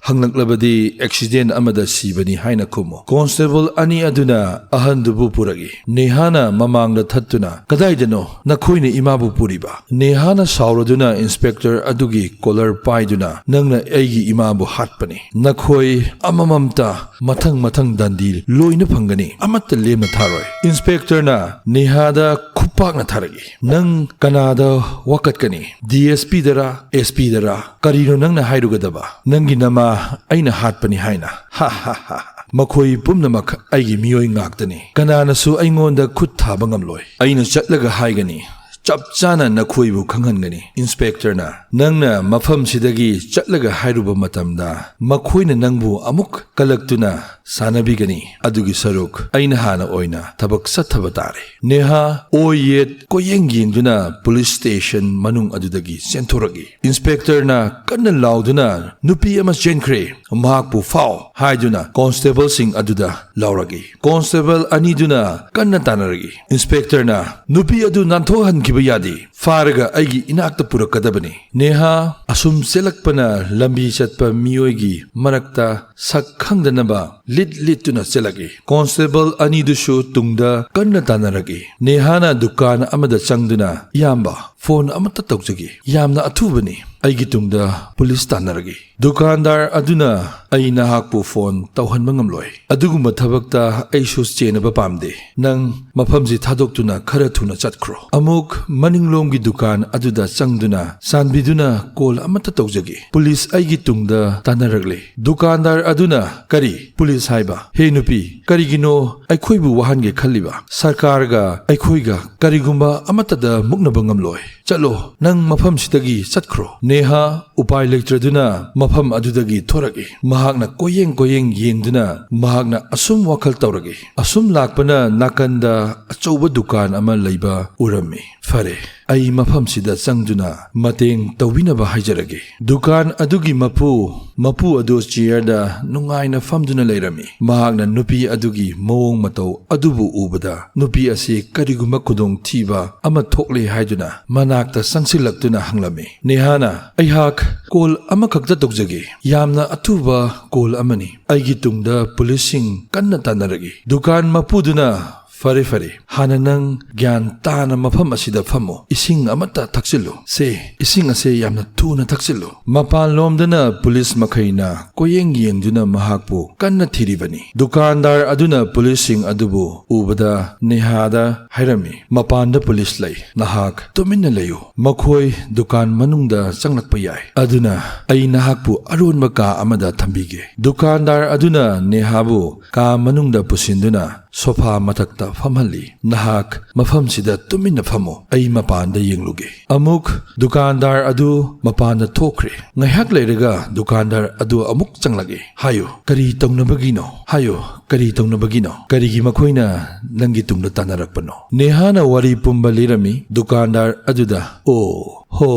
ꯍꯪꯂꯛꯂꯕꯗꯤ ꯑꯦꯛꯁꯤꯗꯦꯟ ꯑꯃꯗ ꯁꯤꯕꯅꯤ ꯍꯥꯏꯅ ꯈꯨꯝꯃꯨ꯫" ꯀꯣꯟꯁꯇꯦꯕꯜ ꯑꯅꯤ ꯑꯗꯨꯅ ꯑꯍꯟꯗꯨꯕꯨ ꯄꯨꯔꯛꯏ꯫ ꯅꯦꯍꯥꯅ ꯃꯃꯥꯡꯗ ꯊꯠꯇꯨꯅ, "ꯀꯗꯥꯏꯗꯅꯣ ꯅꯈꯣꯏꯅ ꯏꯃꯥꯕꯨ ꯄꯨꯔꯤꯕ?" ꯅꯦꯍꯥꯅ ꯁꯥꯎꯔꯗꯨꯅ ꯏꯟꯁꯄꯦꯛꯇꯔ ꯑꯗꯨꯒꯤ ꯀꯣꯂꯔ ꯄꯥꯏꯗꯨꯅ, "ꯅꯪꯅ ꯑꯩꯒꯤ ꯏꯃꯥꯕꯨ ꯍꯥꯠꯄꯅꯤ꯫ ꯅꯈꯣꯏ ꯑꯃꯃꯝꯇ ꯃꯊꯪ ꯃꯊꯪ ꯗꯟꯗꯤ ꯂꯣꯏꯅ ꯐꯪꯒꯅꯤ꯫ ꯑꯃꯠꯇ ꯂꯦꯝꯅ ꯊꯥꯔꯣꯏ꯫" ꯏꯟꯁꯄꯦꯛꯇꯔꯅ ꯅꯦꯍꯥꯗ ꯈꯨꯄꯥꯛꯅ ꯊꯥꯔꯛꯏ꯫ "ꯅꯪ ꯀꯅꯥꯗ ꯋꯥꯀꯠꯀꯅꯤ? D S ꯄꯤꯗꯔꯥ? ꯑꯦꯁ ꯄꯤꯗꯔꯥ? ꯀꯔꯤꯅꯣ ꯅꯪꯅ ꯍꯥꯏꯔꯨꯒꯗꯕ? ꯅꯪꯒꯤ ꯅꯃꯥ ꯑꯩꯅ ꯍꯥꯠꯄꯅꯤ ꯍꯥꯏꯅ? ꯍꯥ, ꯍꯥ, ꯍꯥ, ꯍꯥ꯫ ꯃꯈꯣꯏ ꯄꯨꯝꯅꯃꯛ ꯑꯩꯒꯤ ꯃꯤꯑꯣꯏ ꯉꯥꯛꯇꯅꯤ꯫ ꯀꯅꯥꯅꯁꯨ ꯑꯩꯉꯣꯟꯗ ꯈꯨꯠ ꯊꯥꯕ ꯉꯝꯂꯣꯏ꯫ ꯑꯩꯅ ꯆꯠꯂꯒ ꯍꯥꯏꯒꯅꯤ꯫ ꯆꯞ ꯆꯥꯅ ꯅꯈꯣꯏꯕꯨ ꯈꯪꯍꯟꯒꯅꯤ꯫" ꯏꯟꯁꯄꯦꯛꯇꯔꯅ, "ꯅꯪꯅ ꯃꯐꯝꯁꯤꯗꯒꯤ ꯆꯠꯂꯒ ꯍꯥꯏꯔꯨꯕ ꯃꯇꯝꯗ ꯃꯈꯣꯏꯅ ꯅꯪꯕꯨ ꯑꯃꯨꯛ ꯀꯂꯛꯇꯨꯅ ꯁꯥꯟꯅꯕꯤꯒꯅꯤ꯫ ꯑꯗꯨꯒꯤ ꯁꯔꯨꯛ ꯑꯩꯅ ꯍꯥꯟꯅ ꯑꯣꯏꯅ ꯊꯕꯛ ꯆꯠꯊꯕ ꯇꯥꯔꯦ꯫" ꯅꯦꯍꯥ ꯑꯣꯏ ꯌꯦꯠ ꯀꯣꯏꯌꯦꯡ ꯌꯦꯡꯗꯨꯅ ꯄꯨꯂꯤꯁ ꯁ꯭ꯇꯦꯁꯟ ꯃꯅꯨꯡ ꯑꯗꯨꯗꯒꯤ ꯆꯦꯟꯊꯣꯔꯛꯏ꯫ ꯏꯟꯁꯄꯦꯛꯇꯔꯅ ꯀꯟꯅ ꯂꯥꯎꯗꯨꯅ, "ꯅꯨꯄꯤ ꯑꯃ ꯆꯦꯟꯈ꯭ꯔꯦ, ꯃꯍꯥꯛꯄꯨ ꯐꯥꯎ" ꯍꯥꯏꯗꯨꯅ ꯀꯣꯟꯁꯇꯦꯕꯜꯁꯤꯡ ꯑꯗꯨꯗ ꯂꯥꯎꯔꯛꯏ꯫ ꯀꯣꯟꯁꯇꯦꯕꯜ ꯑꯅꯤꯗꯨꯅ ꯀꯟꯅ ꯇꯥꯟꯅꯔꯛꯏ꯫ ꯏꯟꯁꯄꯦꯛꯇꯔꯅ, "ꯅꯨꯄꯤ ꯑꯗꯨ ꯅꯥꯟꯊꯣꯛꯍꯟꯈꯤꯕ ꯌꯥꯗꯦ꯫ ꯐꯥꯔꯒ ꯑꯩꯒꯤ ꯏꯅꯥꯛꯇ ꯄꯨꯔꯛꯀꯗꯕꯅꯤ꯫" ꯅꯦꯍꯥ ꯑꯁꯨꯝ ꯆꯦꯜꯂꯛꯄꯅ ꯂꯝꯕꯤ ꯆꯠꯄ ꯃꯤꯑꯣꯏꯒꯤ ꯃꯔꯛꯇ ꯁꯛ ꯈꯪꯗꯅꯕ ꯂꯤꯠ ꯂꯤꯠꯇꯨꯅ ꯆꯦꯜꯂꯛꯏ꯫ ꯀꯣꯟꯁꯇꯦꯕꯜ ꯑꯅꯤꯗꯨꯁꯨ ꯇꯨꯡꯗ ꯀꯟꯅ ꯇꯥꯟꯅꯔꯛꯏ꯫ ꯅꯦꯍꯥꯅ ꯗꯨꯀꯥꯟ ꯑꯃꯗ ꯆꯪꯗꯨꯅ, "ꯏꯌꯥꯝꯕ, ꯐꯣꯟ ꯑꯃꯠꯇ ꯇꯧꯖꯒꯦ꯫ ꯌꯥꯝꯅ ꯑꯊꯨꯕꯅꯤ꯫ ꯑꯩꯒꯤ ꯇꯨꯡꯗ ꯄꯨꯂꯤꯁ ꯇꯥꯟꯅꯔꯛꯏ꯫" ꯗꯨꯀꯥꯟꯗꯥꯔ ꯑꯗꯨꯅ, "ꯑꯩ ꯅꯍꯥꯛꯄꯨ ꯐꯣꯟ ꯇꯧꯍꯟꯕ ꯉꯝꯂꯣꯏ꯫ ꯑꯗꯨꯒꯨꯝꯕ ꯊꯕꯛꯇ ꯑꯩꯁꯨ ꯆꯦꯟꯅꯕ ꯄꯥꯝꯗꯦ꯫ ꯅꯪ ꯃꯐꯝꯁꯤ ꯊꯥꯗꯣꯛꯇꯨꯅ ꯈꯔ ꯊꯨꯅ ꯆꯠꯈ꯭ꯔꯣ꯫" ꯑꯃꯨꯛ ꯃꯅꯤꯡꯂꯣꯝꯒꯤ ꯗꯨꯀꯥꯟ ꯑꯗꯨꯗ ꯆꯪꯗꯨꯅ, "ꯆꯥꯟꯕꯤꯗꯨꯅ ꯀꯣꯜ ꯑꯃꯠꯇ ꯇꯧꯖꯒꯦ꯫ ꯄꯨꯂꯤꯁ ꯑꯩꯒꯤ ꯇꯨꯡꯗ ꯇꯥꯟꯅꯔꯛꯂꯦ꯫" ꯗꯨꯀꯥꯟꯗꯥꯔ ꯑꯗꯨꯅ, "ꯀꯔꯤ? ꯄꯨꯂꯤꯁ ꯍꯥꯏꯕ? ꯍꯦ ꯅꯨꯄꯤ, ꯀꯔꯤꯒꯤꯅꯣ ꯑꯩꯈꯣꯏꯕꯨ ꯋꯥꯍꯟꯒꯦ ꯈꯜꯂꯤꯕ? ꯁꯔꯀꯥꯔꯒ ꯑꯩꯈꯣꯏꯒ ꯀꯔꯤꯒꯨꯝꯕ ꯑꯃꯠꯇꯗ ꯃꯨꯛꯅꯕ ꯉꯝꯂꯣꯏ꯫ ꯆꯠꯂꯣ, ꯅꯪ ꯃꯐꯝꯁꯤꯗꯒꯤ ꯆꯠꯈ꯭ꯔꯣ꯫" ꯅꯦꯍꯥ ꯎꯄꯥꯏ ꯂꯩꯇ꯭ꯔꯗꯨꯅ ꯃꯐꯝ ꯑꯗꯨꯗꯒꯤ ꯊꯣꯔꯛꯏ꯫ ꯃꯍꯥꯛꯅ ꯀꯣꯏꯌꯦꯡ ꯀꯣꯏꯌꯦꯡ ꯌꯦꯡꯗꯨꯅ ꯃꯍꯥꯛꯅ ꯑꯁꯨꯝ ꯋꯥꯈꯜ ꯇꯧꯔꯛꯏ꯫ ꯑꯁꯨꯝ ꯂꯥꯛꯄꯅ ꯅꯥꯀꯟꯗ ꯑꯆꯧꯕ ꯗꯨꯀꯥꯟ ꯑꯃ ꯂꯩꯕ ꯎꯔꯝꯃꯤ꯫ "ꯐꯔꯦ, ꯑꯩ ꯃꯐꯝꯁꯤꯗ ꯆꯪꯗꯨꯅ ꯃꯇꯦꯡ ꯇꯧꯕꯤꯅꯕ ꯍꯥꯏꯖꯔꯒꯦ꯫" ꯗꯨꯀꯥꯟ ꯑꯗꯨꯒꯤ ꯃꯄꯨ, ꯃꯄꯨ ꯑꯗꯨ ꯆꯤꯌꯔꯗ ꯅꯨꯡꯉꯥꯏꯅ ꯐꯝꯗꯨꯅ ꯂꯩꯔꯝꯃꯤ꯫ ꯃꯍꯥꯛꯅ ꯅꯨꯄꯤ ꯑꯗꯨꯒꯤ ꯃꯑꯣꯡ ꯃꯇꯧ ꯑꯗꯨꯕꯨ ꯎꯕꯗ, ꯅꯨꯄꯤ ꯑꯁꯤ ꯀꯔꯤꯒꯨꯝꯕ ꯈꯨꯗꯣꯡꯊꯤꯕ ꯑꯃ ꯊꯣꯛꯂꯦ ꯍꯥꯏꯗꯨꯅ ꯃꯅꯥꯛꯇ ꯆꯪꯁꯤꯜꯂꯛꯇꯨꯅ ꯍꯪꯂꯝꯃꯤ꯫ ꯅꯦꯍꯥꯅ, "ꯑꯩꯍꯥꯛ ꯀꯣꯜ ꯑꯃꯈꯛꯇ ꯇꯧꯖꯒꯦ꯫ ꯌꯥꯝꯅ ꯑꯊꯨꯕ ꯀꯣꯜ ꯑꯃꯅꯤ꯫ ꯑꯩꯒꯤ ꯇꯨꯡꯗ ꯄꯨꯂꯤꯁꯁꯤꯡ ꯀꯟꯅ ꯇꯥꯟꯅꯔꯛꯏ꯫" ꯗꯨꯀꯥꯟ ꯃꯄꯨꯗꯨꯅ, "ꯐꯔꯦ, ꯐꯔꯦ, ꯍꯥꯟꯅ ꯅꯪ ꯒ꯭ꯌꯥꯟ ꯇꯥꯅ ꯃꯐꯝ ꯑꯁꯤꯗ ꯐꯝꯃꯨ꯫ ꯏꯁꯤꯡ ꯑꯃꯠꯇ ꯊꯛꯆꯤꯜꯂꯨ꯫ ꯁꯦ, ꯏꯁꯤꯡ ꯑꯁꯦ ꯌꯥꯝꯅ ꯊꯨꯅ ꯊꯛꯆꯤꯜꯂꯨ꯫" ꯃꯄꯥꯟꯂꯣꯝꯗꯅ ꯄꯨꯂꯤꯁ ꯃꯈꯩꯅ ꯀꯣꯏꯌꯦꯡ ꯌꯦꯡꯗꯨꯅ ꯃꯍꯥꯛꯄꯨ ꯀꯟꯅ ꯊꯤꯔꯤꯕꯅꯤ꯫ ꯗꯨꯀꯥꯟꯗꯥꯔ ꯑꯗꯨꯅ ꯄꯨꯂꯤꯁꯁꯤꯡ ꯑꯗꯨꯕꯨ ꯎꯕꯗ ꯅꯦꯍꯥꯗ ꯍꯥꯏꯔꯝꯃꯤ, "ꯃꯄꯥꯟꯗ ꯄꯨꯂꯤꯁ ꯂꯩ꯫ ꯅꯍꯥꯛ ꯇꯨꯃꯤꯟꯅ ꯂꯩꯌꯨ꯫ ꯃꯈꯣꯏ ꯗꯨꯀꯥꯟ ꯃꯅꯨꯡꯗ ꯆꯪꯂꯛꯄ ꯌꯥꯏ꯫ ꯑꯗꯨꯅ ꯑꯩ ꯅꯍꯥꯛꯄꯨ ꯑꯔꯣꯟꯕ ꯀꯥ ꯑꯃꯗ ꯊꯝꯕꯤꯒꯦ꯫" ꯗꯨꯀꯥꯟꯗꯥꯔ ꯑꯗꯨꯅ ꯅꯦꯍꯥꯕꯨ ꯀꯥ ꯃꯅꯨꯡꯗ ꯄꯨꯁꯤꯟꯗꯨꯅ ꯁꯣꯐꯥ ꯃꯊꯛꯇ ꯐꯝꯍꯜꯂꯤ꯫ "ꯅꯍꯥꯛ ꯃꯐꯝꯁꯤꯗ ꯇꯨꯃꯤꯟꯅ ꯐꯝꯃꯨ, ꯑꯩ ꯃꯄꯥꯟꯗ ꯌꯦꯡꯂꯨꯒꯦ꯫" ꯑꯃꯨꯛ ꯗꯨꯀꯥꯟꯗꯥꯔ ꯑꯗꯨ ꯃꯄꯥꯟꯗ ꯊꯣꯛꯈ꯭ꯔꯦ꯫ ꯉꯥꯏꯍꯥꯛ ꯂꯩꯔꯒ ꯗꯨꯀꯥꯟꯗꯥꯔ ꯑꯗꯨ ꯑꯃꯨꯛ ꯆꯪꯂꯛꯏ꯫ "ꯍꯥꯏꯌꯨ, ꯀꯔꯤ ꯇꯧꯅꯕꯒꯤꯅꯣ? ꯍꯥꯏꯌꯨ, ꯀꯔꯤ ꯇꯧꯅꯕꯒꯤꯅꯣ? ꯀꯔꯤꯒꯤ ꯃꯈꯣꯏꯅ ꯅꯪꯒꯤ ꯇꯨꯡꯗ ꯇꯥꯟꯅꯔꯛꯄꯅꯣ?" ꯅꯦꯍꯥꯅ ꯋꯥꯔꯤ ꯄꯨꯝꯕ ꯂꯤꯔꯝꯃꯤ ꯗꯨꯀꯥꯟꯗꯥꯔ ꯑꯗꯨꯗ꯫ "ꯑꯣ, ꯍꯣ,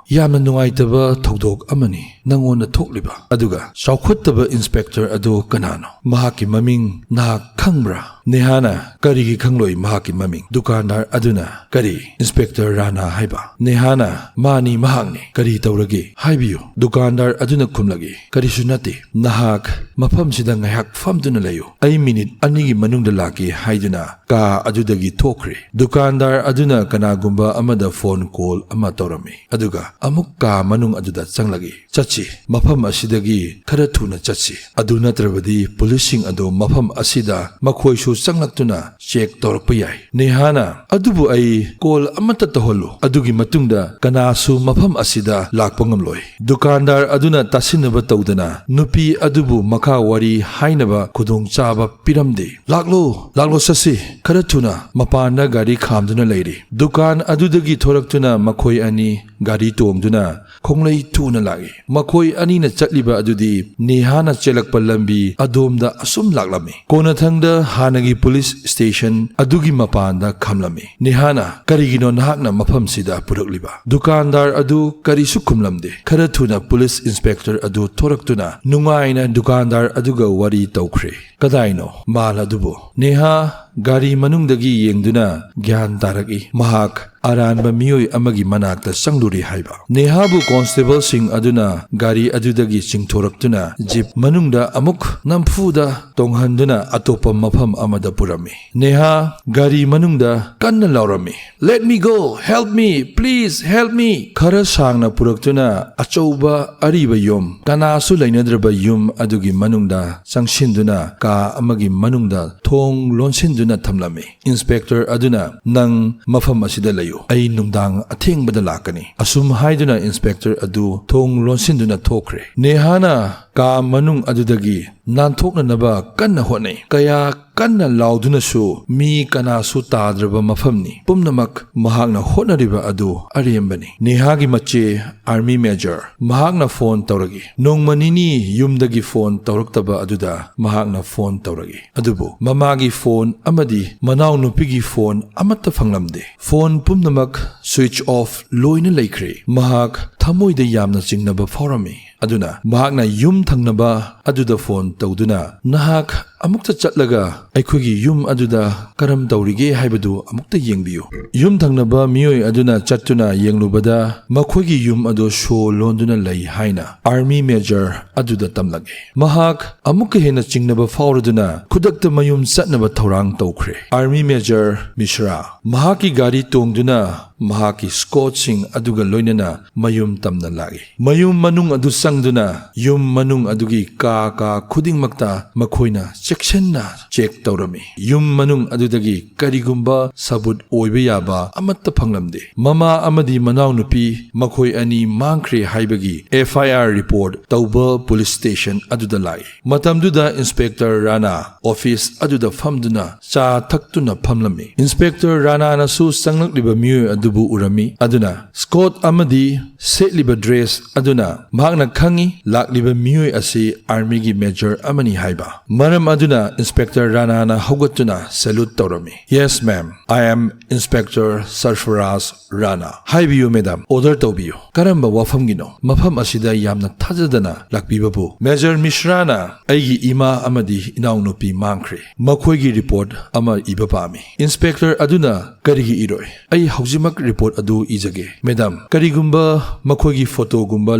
ꯌꯥꯝꯅ ꯅꯨꯡꯉꯥꯏꯇꯕ ꯊꯧꯗꯣꯛ ꯑꯃꯅꯤ ꯅꯪꯉꯣꯟꯗ ꯊꯣꯛꯂꯤꯕ꯫ ꯑꯗꯨꯒ ꯆꯥꯎꯈꯠꯇꯕ ꯏꯟꯁꯄꯦꯛꯇꯔ ꯑꯗꯨ ꯀꯅꯥꯅꯣ? ꯃꯍꯥꯛꯀꯤ ꯃꯃꯤꯡ ꯅꯍꯥꯛ ꯈꯪꯕ꯭ꯔꯥ?" ꯅꯦꯍꯥꯅ, "ꯀꯔꯤꯒꯤ ꯈꯪꯂꯣꯏ ꯃꯍꯥꯛꯀꯤ ꯃꯃꯤꯡ?" ꯗꯨꯀꯥꯟꯗꯥꯔ ꯑꯗꯨꯅ, "ꯀꯔꯤ, ꯏꯟꯁꯄꯦꯛꯇꯔ ꯔꯥꯅꯥ ꯍꯥꯏꯕ?" ꯅꯦꯍꯥꯅ, "ꯃꯥꯅꯤ, ꯃꯍꯥꯛꯅꯤ꯫ ꯀꯔꯤ ꯇꯧꯔꯒꯦ? ꯍꯥꯏꯕꯤꯌꯨ꯫" ꯗꯨꯀꯥꯟꯗꯥꯔ ꯑꯗꯨꯅ ꯈꯨꯝꯂꯛꯏ, "ꯀꯔꯤꯁꯨ ꯅꯠꯇꯦ꯫ ꯅꯍꯥꯛ ꯃꯐꯝꯁꯤꯗ ꯉꯥꯏꯍꯥꯛ ꯐꯝꯗꯨꯅ ꯂꯩꯌꯨ꯫ ꯑꯩ ꯃꯤꯅꯤꯠ ꯑꯅꯤꯒꯤ ꯃꯅꯨꯡꯗ ꯂꯥꯛꯀꯦ" ꯍꯥꯏꯗꯨꯅ ꯀꯥ ꯑꯗꯨꯗꯒꯤ ꯊꯣꯛꯈ꯭ꯔꯦ꯫ ꯗꯨꯀꯥꯟꯗꯥꯔ ꯑꯗꯨꯅ ꯀꯅꯥꯒꯨꯝꯕ ꯑꯃꯗ ꯐꯣꯟ ꯀꯣꯜ ꯑꯃ ꯇꯧꯔꯝꯃꯤ, ꯑꯗꯨꯒ ꯑꯃꯨꯛ ꯀꯥ ꯃꯅꯨꯡ ꯑꯗꯨꯗ ꯆꯪꯂꯛꯏ꯫ "ꯆꯠꯁꯤ, ꯃꯐꯝ ꯑꯁꯤꯗꯒꯤ ꯈꯔ ꯊꯨꯅ ꯆꯠꯁꯤ꯫ ꯑꯗꯨ ꯅꯠꯇ꯭ꯔꯕꯗꯤ ꯄꯨꯂꯤꯁꯁꯤꯡ ꯑꯗꯨ ꯃꯐꯝ ꯑꯁꯤꯗ ꯃꯈꯣꯏꯁꯨ ꯆꯪꯂꯛꯇꯨꯅ ꯆꯦꯛ ꯇꯧꯔꯛꯄ ꯌꯥꯏ꯫ ꯅꯦꯍꯥꯅ, "ꯑꯗꯨꯕꯨ ꯑꯩ ꯀꯣꯜ ꯑꯃꯠꯇ ꯇꯧꯍꯜꯂꯨ, ꯑꯗꯨꯒꯤ ꯃꯇꯨꯡꯗ ꯀꯅꯥꯁꯨ ꯃꯐꯝ ꯑꯁꯤꯗ ꯂꯥꯛꯄ ꯉꯝꯂꯣꯏ꯫" ꯗꯨꯀꯥꯟꯗꯥꯔ ꯑꯗꯨꯅ ꯇꯥꯁꯤꯟꯅꯕ ꯇꯧꯗꯅ ꯅꯨꯄꯤ ꯑꯗꯨꯕꯨ ꯃꯈꯥ ꯋꯥꯔꯤ ꯍꯥꯏꯅꯕ ꯈꯨꯗꯣꯡꯆꯥꯕ ꯄꯤꯔꯝꯗꯦ꯫ "ꯂꯥꯛꯂꯣ, ꯂꯥꯛꯂꯣ, ꯆꯠꯁꯤ, ꯈꯔ ꯊꯨꯅ꯫" ꯃꯄꯥꯟꯗ ꯒꯥꯔꯤ ꯈꯥꯝꯗꯨꯅ ꯂꯩꯔꯤ꯫ ꯗꯨꯀꯥꯟ ꯑꯗꯨꯗꯒꯤ ꯊꯣꯔꯛꯇꯨꯅ ꯃꯈꯣꯏ ꯑꯅꯤ ꯒꯥꯔꯤ ꯇꯣꯡꯗꯨꯅ ꯈꯣꯡꯂꯩ ꯊꯨꯅ ꯂꯥꯛꯏ꯫ ꯃꯈꯣꯏ ꯑꯅꯤꯅ ꯆꯠꯂꯤꯕ ꯑꯗꯨꯗꯤ ꯅꯦꯍꯥꯅ ꯆꯦꯜꯂꯛꯄ ꯂꯝꯕꯤ ꯑꯗꯣꯝꯗ ꯑꯁꯨꯝ ꯂꯥꯛꯂꯝꯃꯤ꯫ ꯀꯣꯟꯅꯊꯪꯗ ꯍꯥꯟꯅꯒꯤ ꯄꯨꯂꯤꯁ ꯁ꯭ꯇꯦꯁꯟ ꯑꯗꯨꯒꯤ ꯃꯄꯥꯟꯗ ꯈꯥꯝꯂꯝꯃꯤ꯫ ꯅꯦꯍꯥꯅ, "ꯀꯔꯤꯒꯤꯅꯣ ꯅꯍꯥꯛꯅ ꯃꯐꯝꯁꯤꯗ ꯄꯨꯔꯛꯂꯤꯕ?" ꯗꯨꯀꯥꯟꯗꯥꯔ ꯑꯗꯨ ꯀꯔꯤꯁꯨ ꯈꯨꯝꯂꯝꯗꯦ꯫ ꯈꯔ ꯊꯨꯅ ꯄꯨꯂꯤꯁ ꯏꯟꯁꯄꯦꯛꯇꯔ ꯑꯗꯨ ꯊꯣꯔꯛꯇꯨꯅ ꯅꯨꯡꯉꯥꯏꯅ ꯗꯨꯀꯥꯟꯗꯥꯔ ꯑꯗꯨꯒ ꯋꯥꯔꯤ ꯇꯧꯈ꯭ꯔꯦ꯫ "ꯀꯗꯥꯏꯅꯣ ꯃꯥꯜ ꯑꯗꯨꯕꯨ?" ꯅꯦꯍꯥ ꯒꯥꯔꯤ ꯃꯅꯨꯡꯗꯒꯤ ꯌꯦꯡꯗꯨꯅ ꯒ꯭ꯌꯥꯟ ꯇꯥꯔꯛꯏ꯫ ꯃꯍꯥꯛ ꯑꯔꯥꯟꯕ ꯃꯤꯑꯣꯏ ꯑꯃꯒꯤ ꯃꯅꯥꯛꯇ ꯆꯪꯂꯨꯔꯦ ꯍꯥꯏꯕ꯫ ꯅꯦꯍꯥꯕꯨ ꯀꯣꯟꯁꯇꯦꯕꯜꯁꯤꯡ ꯑꯗꯨꯅ ꯒꯥꯔꯤ ꯑꯗꯨꯗꯒꯤ ꯆꯤꯡꯊꯣꯔꯛꯇꯨꯅ ꯖꯤꯞ ꯃꯅꯨꯡꯗ ꯑꯃꯨꯛ ꯅꯝꯐꯨꯗ ꯇꯣꯡꯍꯟꯗꯨꯅ ꯑꯇꯣꯞꯄ ꯃꯐꯝ ꯑꯃꯗ ꯄꯨꯔꯝꯃꯤ꯫ ꯅꯦꯍꯥ ꯒꯥꯔꯤ ꯃꯅꯨꯡꯗ ꯀꯟꯅ ꯂꯥꯎꯔꯝꯃꯤ, "Let me go! Help me! Please help me!" ꯈꯔ ꯁꯥꯡꯅ ꯄꯨꯔꯛꯇꯨꯅ ꯑꯆꯧꯕ ꯑꯔꯤꯕ ꯌꯨꯝ, ꯀꯅꯥꯁꯨ ꯂꯩꯅꯗ꯭ꯔꯕ ꯌꯨꯝ ꯑꯗꯨꯒꯤ ꯃꯅꯨꯡꯗ ꯆꯪꯁꯤꯟꯗꯨꯅ ꯀꯥ ꯑꯃꯒꯤ ꯃꯅꯨꯡꯗ ꯊꯣꯡ ꯂꯣꯟꯁꯤꯟꯗꯨꯅ ꯊꯝꯂꯝꯃꯤ꯫ ꯏꯟꯁꯄꯦꯛꯇꯔ ꯑꯗꯨꯅ, "ꯅꯪ ꯃꯐꯝ ꯑꯁꯤꯗ ꯂꯩꯌꯨ, ꯑꯩ ꯅꯨꯡꯗꯥꯡ ꯑꯊꯦꯡꯕꯗ ꯂꯥꯛꯀꯅꯤ꯫" ꯑꯁꯨꯝ ꯍꯥꯏꯗꯨꯅ ꯏꯟꯁꯄꯦꯛꯇꯔ ꯑꯗꯨ ꯊꯣꯡ ꯂꯣꯟꯁꯤꯟꯗꯨꯅ ꯊꯣꯛꯈ꯭ꯔꯦ꯫ ꯅꯦꯍꯥꯅ ꯀꯥ ꯃꯅꯨꯡ ꯑꯗꯨꯗꯒꯤ ꯅꯥꯟꯊꯣꯛꯅꯅꯕ ꯀꯟꯅ ꯍꯣꯠꯅꯩ꯫ ꯀꯌꯥ ꯀꯟꯅ ꯂꯥꯎꯗꯨꯅꯁꯨ ꯃꯤ ꯀꯅꯥꯁꯨ ꯇꯥꯗ꯭ꯔꯕ ꯃꯐꯝꯅꯤ꯫ ꯄꯨꯝꯅꯃꯛ ꯃꯍꯥꯛꯅ ꯍꯣꯠꯅꯔꯤꯕ ꯑꯗꯨ ꯑꯔꯦꯝꯕꯅꯤ꯫ ꯅꯦꯍꯥꯒꯤ ꯃꯆꯦ, ꯑꯥꯔꯃꯤ ꯃꯦꯖꯔ, ꯃꯍꯥꯛꯅ ꯐꯣꯟ ꯇꯧꯔꯛꯏ꯫ ꯅꯣꯡꯃ ꯅꯤꯅꯤ ꯌꯨꯝꯗꯒꯤ ꯐꯣꯟ ꯇꯧꯔꯛꯇꯕ ꯑꯗꯨꯗ ꯃꯍꯥꯛꯅ ꯐꯣꯟ ꯇꯧꯔꯛꯏ꯫ ꯑꯗꯨꯕꯨ ꯃꯃꯥꯒꯤ ꯐꯣꯟ ꯑꯃꯗꯤ ꯃꯅꯥꯎꯅꯨꯄꯤꯒꯤ ꯐꯣꯟ ꯑꯃꯠꯇ ꯐꯪꯂꯝꯗꯦ꯫ ꯐꯣꯟ ꯄꯨꯝꯅꯃꯛ ꯁ꯭ꯋꯤꯆ ꯑꯣꯐ ꯂꯣꯏꯅ ꯂꯩꯈ꯭ꯔꯦ꯫ ꯃꯍꯥꯛ ꯊꯃꯣꯏꯗ ꯌꯥꯝꯅ ꯆꯤꯡꯅꯕ ꯐꯥꯎꯔꯝꯃꯤ꯫ ꯑꯗꯨꯅ ꯃꯍꯥꯛꯅ ꯌꯨꯝ ꯊꯪꯅꯕ ꯑꯗꯨꯗ ꯐꯣꯟ ꯇꯧꯗꯨꯅ, "ꯅꯍꯥꯛ ꯑꯃꯨꯛꯇ ꯆꯠꯂꯒ ꯑꯩꯈꯣꯏꯒꯤ ꯌꯨꯝ ꯑꯗꯨꯗ ꯀꯔꯝ ꯇꯧꯔꯤꯒꯦ ꯍꯥꯏꯕꯗꯨ ꯑꯃꯨꯛꯇ ꯌꯦꯡꯕꯤꯌꯨ꯫" ꯌꯨꯝ ꯊꯪꯅꯕ ꯃꯤꯑꯣꯏ ꯑꯗꯨꯅ ꯆꯠꯇꯨꯅ ꯌꯦꯡꯂꯨꯕꯗ ꯃꯈꯣꯏꯒꯤ ꯌꯨꯝ ꯑꯗꯨ ꯁꯣ ꯂꯣꯟꯗꯨꯅ ꯂꯩ ꯍꯥꯏꯅ ꯑꯥꯔꯃꯤ ꯃꯦꯖꯔ ꯑꯗꯨꯗ ꯇꯝꯂꯛꯏ꯫ ꯃꯍꯥꯛ ꯑꯃꯨꯛꯀ ꯍꯦꯟꯅ ꯆꯤꯡꯅꯕ ꯐꯥꯎꯔꯗꯨꯅ ꯈꯨꯗꯛꯇ ꯃꯌꯨꯝ ꯆꯠꯅꯕ ꯊꯧꯔꯥꯡ ꯇꯧꯈ꯭ꯔꯦ꯫ ꯑꯥꯔꯃꯤ ꯃꯦꯖꯔ ꯃꯤꯁ꯭ꯔꯥ ꯃꯍꯥꯛꯀꯤ ꯒꯥꯔꯤ ꯇꯣꯡꯗꯨꯅ ꯃꯍꯥꯛꯀꯤ ꯁ꯭ꯀꯣꯠꯁꯤꯡ ꯑꯗꯨꯒ ꯂꯣꯏꯅꯅ ꯃꯌꯨꯝ ꯇꯝꯅ ꯂꯥꯛꯏ꯫ ꯃꯌꯨꯝ ꯃꯅꯨꯡ ꯑꯗꯨ ꯆꯪꯗꯨꯅ ꯌꯨꯝ ꯃꯅꯨꯡ ꯑꯗꯨꯒꯤ ꯀꯥ ꯀꯥ ꯈꯨꯗꯤꯡꯃꯛꯇ ꯃꯈꯣꯏꯅ ꯆꯦꯛꯁꯤꯟꯅ ꯆꯦꯛ ꯇꯧꯔꯝꯃꯤ꯫ ꯌꯨꯝ ꯃꯅꯨꯡ ꯑꯗꯨꯗꯒꯤ ꯀꯔꯤꯒꯨꯝꯕ ꯁꯕꯨꯠ ꯑꯣꯏꯕ ꯌꯥꯕ ꯑꯃꯠꯇ ꯐꯪꯂꯝꯗꯦ꯫ ꯃꯃꯥ ꯑꯃꯗꯤ ꯃꯅꯥꯎꯅꯨꯄꯤ ꯃꯈꯣꯏ ꯑꯅꯤ ꯃꯥꯡꯈ꯭ꯔꯦ ꯍꯥꯏꯕꯒꯤ ꯑꯦꯐ ꯑꯥꯏ ꯑꯥꯔ ꯔꯤꯄꯣꯔꯠ ꯇꯧꯕ ꯄꯨꯂꯤꯁ ꯁ꯭ꯇꯦꯁꯟ ꯑꯗꯨꯗ ꯂꯥꯛꯏ꯫ ꯃꯇꯝꯗꯨꯗ ꯏꯟꯁꯄꯦꯛꯇꯔ ꯔꯥꯅꯥ ꯑꯣꯐꯤꯁ ꯑꯗꯨꯗ ꯐꯝꯗꯨꯅ ꯆꯥ ꯊꯛꯇꯨꯅ ꯐꯝꯂꯝꯃꯤ꯫ ꯏꯟꯁꯄꯦꯛꯇꯔ ꯔꯥꯅꯥꯅꯁꯨ ꯆꯪꯂꯛꯂꯤꯕ ꯃꯤꯑꯣꯏ ꯑꯗꯨꯕꯨ ꯎꯔꯝꯃꯤ, ꯑꯗꯨꯅ ꯁ꯭ꯀꯣꯠ ꯑꯃꯗꯤ ꯁꯦꯠꯂꯤꯕ ꯗ꯭ꯔꯦꯁ ꯑꯗꯨꯅ ꯃꯍꯥꯛꯅ ꯈꯪꯏ ꯂꯥꯛꯂꯤꯕ ꯃꯤꯑꯣꯏ ꯑꯁꯤ ꯑꯥꯔꯃꯤꯒꯤ ꯃꯦꯖꯔ ꯑꯃꯅꯤ ꯍꯥꯏꯕ꯫ ꯃꯔꯝ ꯑꯗꯨꯅ ꯏꯟꯁꯄꯦꯛꯇꯔ ꯔꯥꯅꯥꯅ ꯍꯧꯒꯠꯇꯨꯅ salute ꯇꯧꯔꯝꯃꯤ꯫ "Yes, ma'am. I am Inspector Sarfaraz Rana." "ꯍꯥꯏꯕꯤꯌꯨ, ꯃꯦꯗꯥꯝ, ꯑꯣꯔꯗꯔ ꯇꯧꯕꯤꯌꯨ꯫ ꯀꯔꯝꯕ ꯋꯥꯐꯝꯒꯤꯅꯣ? ꯃꯐꯝ ꯑꯁꯤꯗ ꯌꯥꯝꯅ ꯊꯥꯖꯗꯅ ꯂꯥꯛꯄꯤꯕꯕꯨ?" "ꯃꯦꯖꯔ ꯃꯤꯁ꯭ꯔꯥꯅ ꯑꯩꯒꯤ ꯏꯃꯥ ꯑꯃꯗꯤ ꯏꯅꯥꯎꯅꯨꯄꯤ ꯃꯥꯡꯈ꯭ꯔꯦ꯫ ꯃꯈꯣꯏꯒꯤ ꯔꯤꯄꯣꯔꯠ ꯑꯃ ꯏꯕ ꯄꯥꯝꯃꯤ꯫" ꯏꯟꯁꯄꯦꯛꯇꯔ ꯑꯗꯨꯅ "ꯀꯔꯤꯒꯤ ꯏꯔꯣꯏ? ꯑꯩ ꯍꯧꯖꯤꯛꯃꯛ ꯔꯤꯄꯣꯔꯠ ꯑꯗꯨ ꯏꯖꯒꯦ, ꯃꯦꯗꯥꯝ꯫ ꯀꯔꯤꯒꯨꯝꯕ ꯃꯈꯣꯏꯒꯤ ꯐꯣꯇꯣꯒꯨꯝꯕ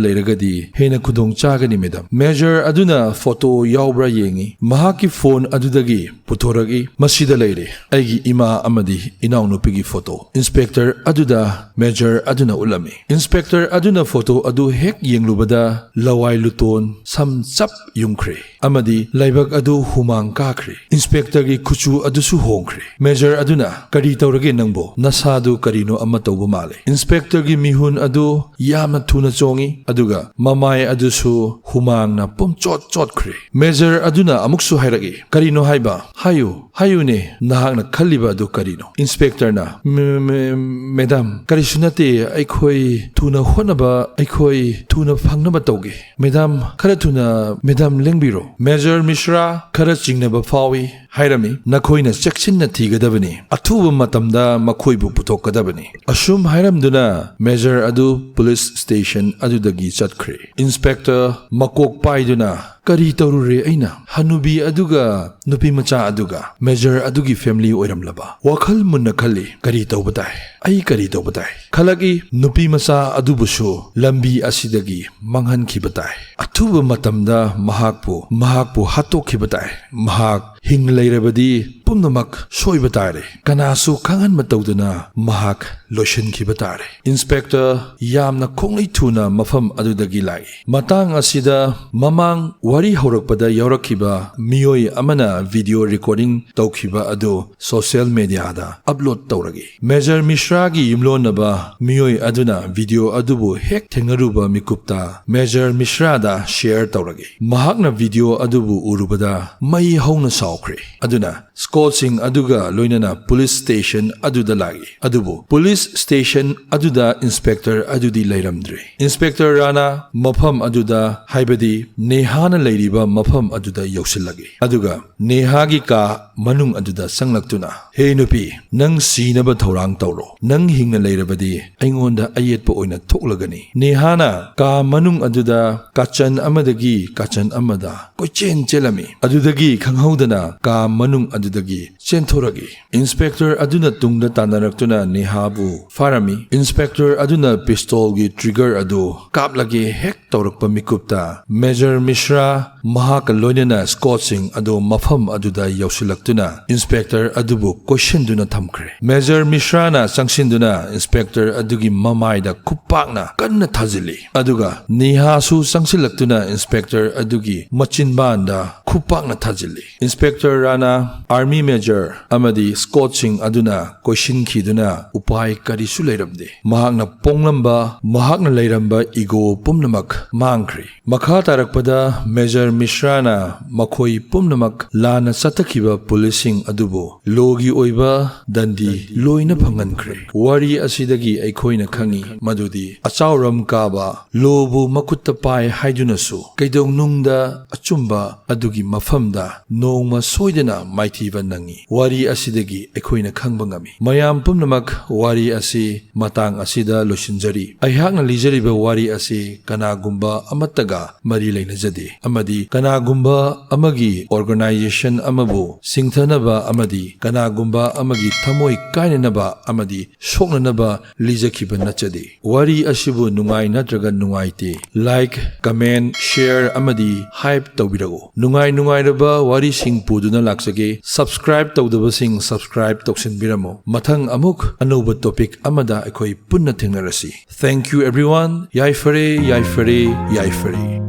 ꯂꯩꯔꯒꯗꯤ ꯍꯦꯟꯅ ꯈꯨꯗꯣꯡ ꯆꯥꯒꯅꯤ, ꯃꯦꯗꯥꯝ꯫" ꯃꯦꯖꯔ ꯑꯗꯨꯅ ꯐꯣꯇꯣ ꯌꯥꯎꯕ꯭ꯔꯥ ꯌꯦꯡꯏ꯫ ꯃꯍꯥꯛꯀꯤ ꯐꯣꯟ ꯑꯗꯨꯗꯒꯤ ꯄꯨꯊꯣꯔꯛꯏ꯫ "ꯃꯁꯤꯗ ꯂꯩꯔꯦ, ꯑꯩꯒꯤ ꯏꯃꯥ ꯑꯃꯗꯤ ꯏꯅꯥꯎꯅꯨꯄꯤꯒꯤ ꯐꯣꯇꯣ꯫" ꯏꯟꯁꯄꯦꯛꯇꯔ ꯑꯗꯨꯗ ꯃꯦꯖꯔ ꯑꯗꯨꯅ ꯎꯠꯂꯝꯃꯤ꯫ ꯏꯟꯁꯄꯦꯛꯇꯔ ꯑꯗꯨꯅ ꯐꯣꯇꯣ ꯑꯗꯨ ꯍꯦꯛ ꯌꯦꯡꯂꯨꯕꯗ ꯂꯋꯥꯏ ꯂꯨꯇꯣꯟ, ꯁꯝ ꯆꯞ ꯌꯨꯡꯈ꯭ꯔꯦ ꯑꯃꯗꯤ ꯂꯥꯏꯕꯛ ꯑꯗꯨ ꯍꯨꯃꯥꯡ ꯀꯥꯈ꯭ꯔꯦ꯫ ꯏꯟꯁꯄꯦꯛꯇꯔꯒꯤ ꯀꯨꯆꯨ ꯑꯗꯨꯁꯨ ꯍꯣꯡꯈ꯭ꯔꯦ꯫ "ꯃꯦꯖꯔ ꯑꯗꯨꯅ, ꯀꯔꯤ ꯇꯧꯔꯒꯦ ꯅꯪꯕꯨ? ꯅꯁꯥꯗꯨ ꯀꯔꯤꯅꯣ ꯑꯃ ꯇꯧꯕ ꯃꯥꯜꯂꯦ꯫" ꯏꯟꯁꯄꯦꯛꯇꯔꯒꯤ ꯃꯤꯍꯨꯟ ꯑꯗꯨ ꯌꯥꯝꯅ ꯊꯨꯅ ꯆꯣꯡꯏ, ꯑꯗꯨꯒ ꯃꯃꯥꯏ ꯑꯗꯨꯁꯨ ꯍꯨꯃꯥꯡꯅ ꯄꯨꯝꯆꯣꯠ ꯆꯣꯠꯈ꯭ꯔꯦ꯫ ꯃꯦꯖꯔ ꯑꯗꯨꯅ ꯑꯃꯨꯛꯁꯨ ꯍꯥꯏꯔꯛꯏ, "ꯀꯔꯤꯅꯣ ꯍꯥꯏꯕ? ꯍꯥꯏꯌꯨ, ꯍꯥꯏꯌꯨꯅꯦ, ꯅꯍꯥꯛꯅ ꯈꯜꯂꯤꯕ ꯑꯗꯨ ꯀꯔꯤꯅꯣ?" ꯏꯟꯁꯄꯦꯛꯇꯔꯅ, "ꯃꯦ-, ꯃꯦ-, ꯃꯦꯗꯥꯝ, ꯀꯔꯤꯁꯨ ꯅꯠꯇꯦ, ꯑꯩꯈꯣꯏ ꯊꯨꯅ ꯍꯣꯠꯅꯕ, ꯑꯩꯈꯣꯏ ꯊꯨꯅ ꯐꯪꯅꯕ ꯇꯧꯒꯦ꯫ ꯃꯦꯗꯥꯝ, ꯈꯔ ꯊꯨꯅ, ꯃꯦꯗꯥꯝ, ꯂꯦꯡꯕꯤꯔꯣ꯫" ꯃꯦꯖꯔ ꯃꯤꯁ꯭ꯔꯥ ꯈꯔ ꯆꯤꯡꯅꯕ ꯐꯥꯎꯏ꯫ ꯍꯥꯏꯔꯝꯃꯤ, "ꯅꯈꯣꯏꯅ ꯆꯦꯛꯁꯤꯟꯅ ꯊꯤꯒꯗꯕꯅꯤ꯫ ꯑꯊꯨꯕ ꯃꯇꯝꯗ ꯃꯈꯣꯏꯕꯨ ꯄꯨꯊꯣꯛꯀꯗꯕꯅꯤ꯫" ꯑꯁꯨꯝ ꯍꯥꯏꯔꯝꯗꯨꯅ ꯃꯦꯖꯔ ꯑꯗꯨ ꯄꯨꯂꯤꯁ ꯁ꯭ꯇꯦꯁꯟ ꯑꯗꯨꯗꯒꯤ ꯆꯠꯈ꯭ꯔꯦ꯫ ꯏꯟꯁꯄꯦꯛꯇꯔ ꯃꯀꯣꯛ ꯄꯥꯏꯗꯨꯅ, "ꯀꯔꯤ ꯇꯧꯔꯨꯔꯦ ꯑꯩꯅ? ꯍꯅꯨꯕꯤ ꯑꯗꯨꯒ ꯅꯨꯄꯤ ꯃꯆꯥ ꯑꯗꯨꯒ ꯃꯦꯖꯔ ꯑꯗꯨꯒꯤ ꯐꯦꯃꯤꯂꯤ ꯑꯣꯏꯔꯝꯂꯕ?" ꯋꯥꯈꯜ ꯃꯨꯟꯅ ꯈꯜꯂꯤ, "ꯀꯔꯤ ꯇꯧꯕ ꯇꯥꯏ? ꯑꯩ ꯀꯔꯤ ꯇꯧꯕ ꯇꯥꯏ?" ꯈꯜꯂꯛꯏ, ꯅꯨꯄꯤ ꯃꯆꯥ ꯑꯗꯨꯕꯨꯁꯨ ꯂꯝꯕꯤ ꯑꯁꯤꯗꯒꯤ ꯃꯥꯡꯍꯟꯈꯤꯕ ꯇꯥꯏ꯫ ꯑꯊꯨꯕ ꯃꯇꯝꯗ ꯃꯍꯥꯛꯄꯨ, ꯃꯍꯥꯛꯄꯨ ꯍꯥꯠꯇꯣꯛꯈꯤꯕ ꯇꯥꯏ꯫ ꯃꯍꯥꯛ ꯍꯤꯡ ꯂꯩꯔꯕꯗꯤ ꯄꯨꯝꯅꯃꯛ ꯁꯣꯏꯕ ꯇꯥꯔꯦ꯫ ꯀꯅꯥꯁꯨ ꯈꯪꯍꯟꯕ ꯇꯧꯗꯅ ꯃꯍꯥꯛ ꯂꯣꯏꯁꯤꯟꯈꯤꯕ ꯇꯥꯔꯦ꯫ ꯏꯟꯁꯄꯦꯛꯇꯔ ꯌꯥꯝꯅ ꯈꯣꯡꯂꯩ ꯊꯨꯅ ꯃꯐꯝ ꯑꯗꯨꯗꯒꯤ ꯂꯥꯛꯏ꯫ ꯃꯇꯥꯡ ꯑꯁꯤꯗ ꯃꯃꯥꯡ ꯋꯥꯔꯤ ꯍꯧꯔꯛꯄꯗ ꯌꯥꯎꯔꯛꯈꯤꯕ ꯃꯤꯑꯣꯏ ꯑꯃꯅ ꯚꯤꯗꯤꯑꯣ ꯔꯦꯀꯣꯔꯗꯤꯡ ꯇꯧꯈꯤꯕ ꯑꯗꯨ ꯁꯣꯁꯤꯌꯦꯜ ꯃꯤꯗꯤꯌꯥꯗ ꯑꯞꯂꯣꯗ ꯇꯧꯔꯒꯦ꯫ ꯃꯦꯖꯔ ꯃꯤꯁ꯭ꯔꯥꯒꯤ ꯌꯨꯝꯂꯣꯟꯅꯕ ꯃꯤꯑꯣꯏ ꯑꯗꯨꯅ ꯚꯤꯗꯤꯑꯣ ꯑꯗꯨꯕꯨ ꯍꯦꯛ ꯊꯦꯡꯅꯔꯨꯕ ꯃꯤꯀꯨꯞꯇ ꯃꯦꯖꯔ ꯃꯤꯁ꯭ꯔꯥꯗ ꯁꯦꯌꯔ ꯇꯧꯔꯒꯦ꯫ ꯃꯍꯥꯛꯅ ꯚꯤꯗꯤꯑꯣ ꯑꯗꯨꯕꯨ ꯎꯔꯨꯕꯗ ꯃꯩ ꯍꯧꯅ ꯁꯥꯎꯈ꯭ꯔꯦ꯫ ꯑꯗꯨꯅ ꯁ꯭ꯀꯣꯠꯁꯤꯡ ꯑꯗꯨꯒ ꯂꯣꯏꯅꯅ ꯄꯨꯂꯤꯁ ꯁ꯭ꯇꯦꯁꯟ ꯑꯗꯨꯗ ꯂꯥꯛꯏ꯫ ꯑꯗꯨꯕꯨ ꯄꯨꯂꯤꯁ ꯁ꯭ꯇꯦꯁꯟ ꯑꯗꯨꯗ ꯏꯟꯁꯄꯦꯛꯇꯔ ꯑꯗꯨꯗꯤ ꯂꯩꯔꯝꯗ꯭ꯔꯦ꯫ ꯏꯟꯁꯄꯦꯛꯇꯔ ꯔꯥꯅꯥ ꯃꯐꯝ ꯑꯗꯨꯗ, ꯍꯥꯏꯕꯗꯤ ꯅꯦꯍꯥꯅ ꯂꯩꯔꯤꯕ ꯃꯐꯝ ꯑꯗꯨꯗ ꯌꯧꯁꯤꯜꯂꯒꯦ꯫ ꯑꯗꯨꯒ ꯅꯦꯍꯥꯒꯤ ꯀꯥ ꯃꯅꯨꯡ ꯑꯗꯨꯗ ꯆꯪꯂꯛꯇꯨꯅ, "ꯍꯦ ꯅꯨꯄꯤ, ꯅꯪ ꯁꯤꯅꯕ ꯊꯧꯔꯥꯡ ꯇꯧꯔꯣ꯫ ꯅꯪ ꯍꯤꯡꯅ ꯂꯩꯔꯕꯗꯤ ꯑꯩꯉꯣꯟꯗ ꯑꯌꯦꯠꯄ ꯑꯣꯏꯅ ꯊꯣꯛꯂꯒꯅꯤ꯫" ꯅꯦꯍꯥꯅ ꯀꯥ ꯃꯅꯨꯡ ꯑꯗꯨꯗ ꯀꯥꯆꯟ ꯑꯃꯗꯒꯤ ꯀꯥꯆꯟ ꯑꯃꯗ ꯀꯣꯏꯆꯦꯟ ꯆꯦꯜꯂꯝꯃꯤ꯫ ꯑꯗꯨꯗꯒꯤ ꯈꯪꯍꯧꯗꯅ ꯀꯥ ꯃꯅꯨꯡ ꯑꯗꯨꯗꯒꯤ ꯆꯦꯟꯊꯣꯔꯛꯏ꯫ ꯏꯟꯁꯄꯦꯛꯇꯔ ꯑꯗꯨꯅ ꯇꯨꯡꯗ ꯇꯥꯟꯅꯔꯛꯇꯨꯅ ꯅꯦꯍꯥꯕꯨ ꯐꯥꯔꯝꯃꯤ꯫ ꯏꯟꯁꯄꯦꯛꯇꯔ ꯑꯗꯨꯅ ꯄꯤꯁꯇꯣꯜꯒꯤ ꯇ꯭ꯔꯤꯒꯔ ꯑꯗꯨ ꯀꯥꯞꯂꯒꯦ ꯍꯦꯛ ꯇꯧꯔꯛꯄ ꯃꯤꯀꯨꯞꯇ ꯃꯦꯖꯔ ꯃꯤꯁ꯭ꯔꯥ ꯃꯍꯥꯛꯀ ꯂꯣꯏꯅꯅ ꯁ꯭ꯀꯣꯠꯁꯤꯡ ꯑꯗꯨ ꯃꯐꯝ ꯑꯗꯨꯗ ꯌꯧꯁꯤꯜꯂꯛꯇꯨꯅ ꯏꯟꯁꯄꯦꯛꯇꯔ ꯑꯗꯨꯕꯨ ꯀꯣꯏꯁꯤꯟꯗꯨꯅ ꯊꯝꯈ꯭ꯔꯦ꯫ ꯃꯦꯖꯔ ꯃꯤꯁ꯭ꯔꯥꯅ ꯆꯪꯁꯤꯟꯗꯨꯅ ꯏꯟꯁꯄꯦꯛꯇꯔ ꯑꯗꯨꯒꯤ ꯃꯃꯥꯏꯗ ꯈꯨꯄꯥꯛꯅ ꯀꯟꯅ ꯊꯥꯖꯤꯜꯂꯤ꯫ ꯑꯗꯨꯒ ꯅꯤꯍꯥꯁꯨ ꯆꯪꯁꯤꯜꯂꯛꯇꯨꯅ ꯏꯟꯁꯄꯦꯛꯇꯔ ꯑꯗꯨꯒꯤ ꯃꯆꯤꯟꯕꯥꯟꯗ ꯈꯨꯄꯥꯛꯅ ꯊꯥꯖꯤꯜꯂꯤ꯫ ꯏꯟꯁꯄꯦꯛꯇꯔ ꯔꯥꯅꯥ, ꯑꯥꯔꯃꯤ ꯃꯦꯖꯔ ꯑꯃꯗꯤ ꯁ꯭ꯀꯣꯠꯁꯤꯡ ꯑꯗꯨꯅ ꯀꯣꯏꯁꯤꯟꯈꯤꯗꯨꯅ ꯎꯄꯥꯏ ꯀꯔꯤꯁꯨ ꯂꯩꯔꯝꯗꯦ꯫ ꯃꯍꯥꯛꯅ ꯄꯣꯡꯂꯝꯕ, ꯃꯍꯥꯛꯅ ꯂꯩꯔꯝꯕ ꯏꯒꯣ ꯄꯨꯝꯅꯃꯛ ꯃꯥꯡꯈ꯭ꯔꯦ꯫ ꯃꯈꯥ ꯇꯥꯔꯛꯄꯗ ꯃꯦꯖꯔ ꯃꯤꯁ꯭ꯔꯥꯅ ꯃꯈꯣꯏ ꯄꯨꯝꯅꯃꯛ ꯂꯥꯟꯅ ꯆꯠꯊꯈꯤꯕ ꯄꯨꯂꯤꯁꯁꯤꯡ ꯑꯗꯨꯕꯨ ꯂꯣꯒꯤ ꯑꯣꯏꯕ ꯗꯟꯗꯤ ꯂꯣꯏꯅ ꯐꯪꯍꯟꯈ꯭ꯔꯦ꯫ ꯋꯥꯔꯤ ꯑꯁꯤꯗꯒꯤ ꯑꯩꯈꯣꯏꯅ ꯈꯪꯉꯤ ꯃꯗꯨꯗꯤ ꯑꯆꯥꯎꯔꯝ ꯀꯥꯕ ꯂꯣꯕꯨ ꯃꯈꯨꯠꯇ ꯄꯥꯏ ꯍꯥꯏꯗꯨꯅꯁꯨ ꯀꯩꯗꯧꯅꯨꯡꯗ ꯑꯆꯨꯝꯕ ꯑꯗꯨꯒꯤ ꯃꯐꯝꯗ ꯅꯣꯡꯃ ꯁꯣꯏꯗꯅ ꯃꯥꯏꯊꯤꯕ ꯅꯪꯉꯤ꯫ ꯋꯥꯔꯤ ꯑꯁꯤꯗꯒꯤ ꯑꯩꯈꯣꯏꯅ ꯈꯪꯕ ꯉꯝꯃꯤ꯫ ꯃꯌꯥꯝ ꯄꯨꯝꯅꯃꯛ, ꯋꯥꯔꯤ ꯑꯁꯤ ꯃꯇꯥꯡ ꯑꯁꯤꯗ ꯂꯣꯏꯁꯤꯟꯖꯔꯤ꯫ ꯑꯩꯍꯥꯛꯅ ꯂꯤꯖꯔꯤꯕ ꯋꯥꯔꯤ ꯑꯁꯤ ꯀꯅꯥꯒꯨꯝꯕ ꯑꯃꯠꯇꯒ ꯃꯔꯤ ꯂꯩꯅꯖꯗꯦ ꯑꯃꯗꯤ ꯀꯅꯥꯒꯨꯝꯕ ꯑꯃꯒꯤ organization ꯑꯃꯕꯨ ꯁꯤꯡꯊꯅꯕ ꯑꯃꯗꯤ ꯀꯅꯥꯒꯨꯝꯕ ꯑꯃꯒꯤ ꯊꯃꯣꯏ ꯀꯥꯏꯅꯅꯕ ꯑꯃꯗꯤ ꯁꯣꯛꯅꯅꯕ ꯂꯤꯖꯈꯤꯕ ꯅꯠꯆꯗꯦ꯫ ꯋꯥꯔꯤ ꯑꯁꯤꯕꯨ ꯅꯨꯡꯉꯥꯏ ꯅꯠꯇ꯭ꯔꯒ ꯅꯨꯡꯉꯥꯏꯇꯦ, like, comment, share ꯑꯃꯗꯤ hype ꯇꯧꯕꯤꯔꯛꯎ꯫ ꯅꯨꯡꯉꯥꯏ ꯅꯨꯡꯉꯥꯏꯔꯕ ꯋꯥꯔꯤꯁꯤꯡ ꯄꯨꯗꯨꯅ ꯂꯥꯛꯆꯒꯦ꯫ Subscribe ꯇꯧꯗꯕꯁꯤꯡ subscribe ꯇꯧꯁꯤꯟꯕꯤꯔꯝꯃꯨ꯫ ꯃꯊꯪ ꯑꯃꯨꯛ ꯑꯅꯧꯕ topic ꯑꯃꯗ ꯑꯩꯈꯣꯏ ꯄꯨꯟꯅ ꯊꯦꯡꯅꯔꯁꯤ꯫ Thank you everyone. ꯌꯥꯏꯐꯔꯦ, ꯌꯥꯏꯐꯔꯦ, ꯌꯥꯏꯐꯔꯦ꯫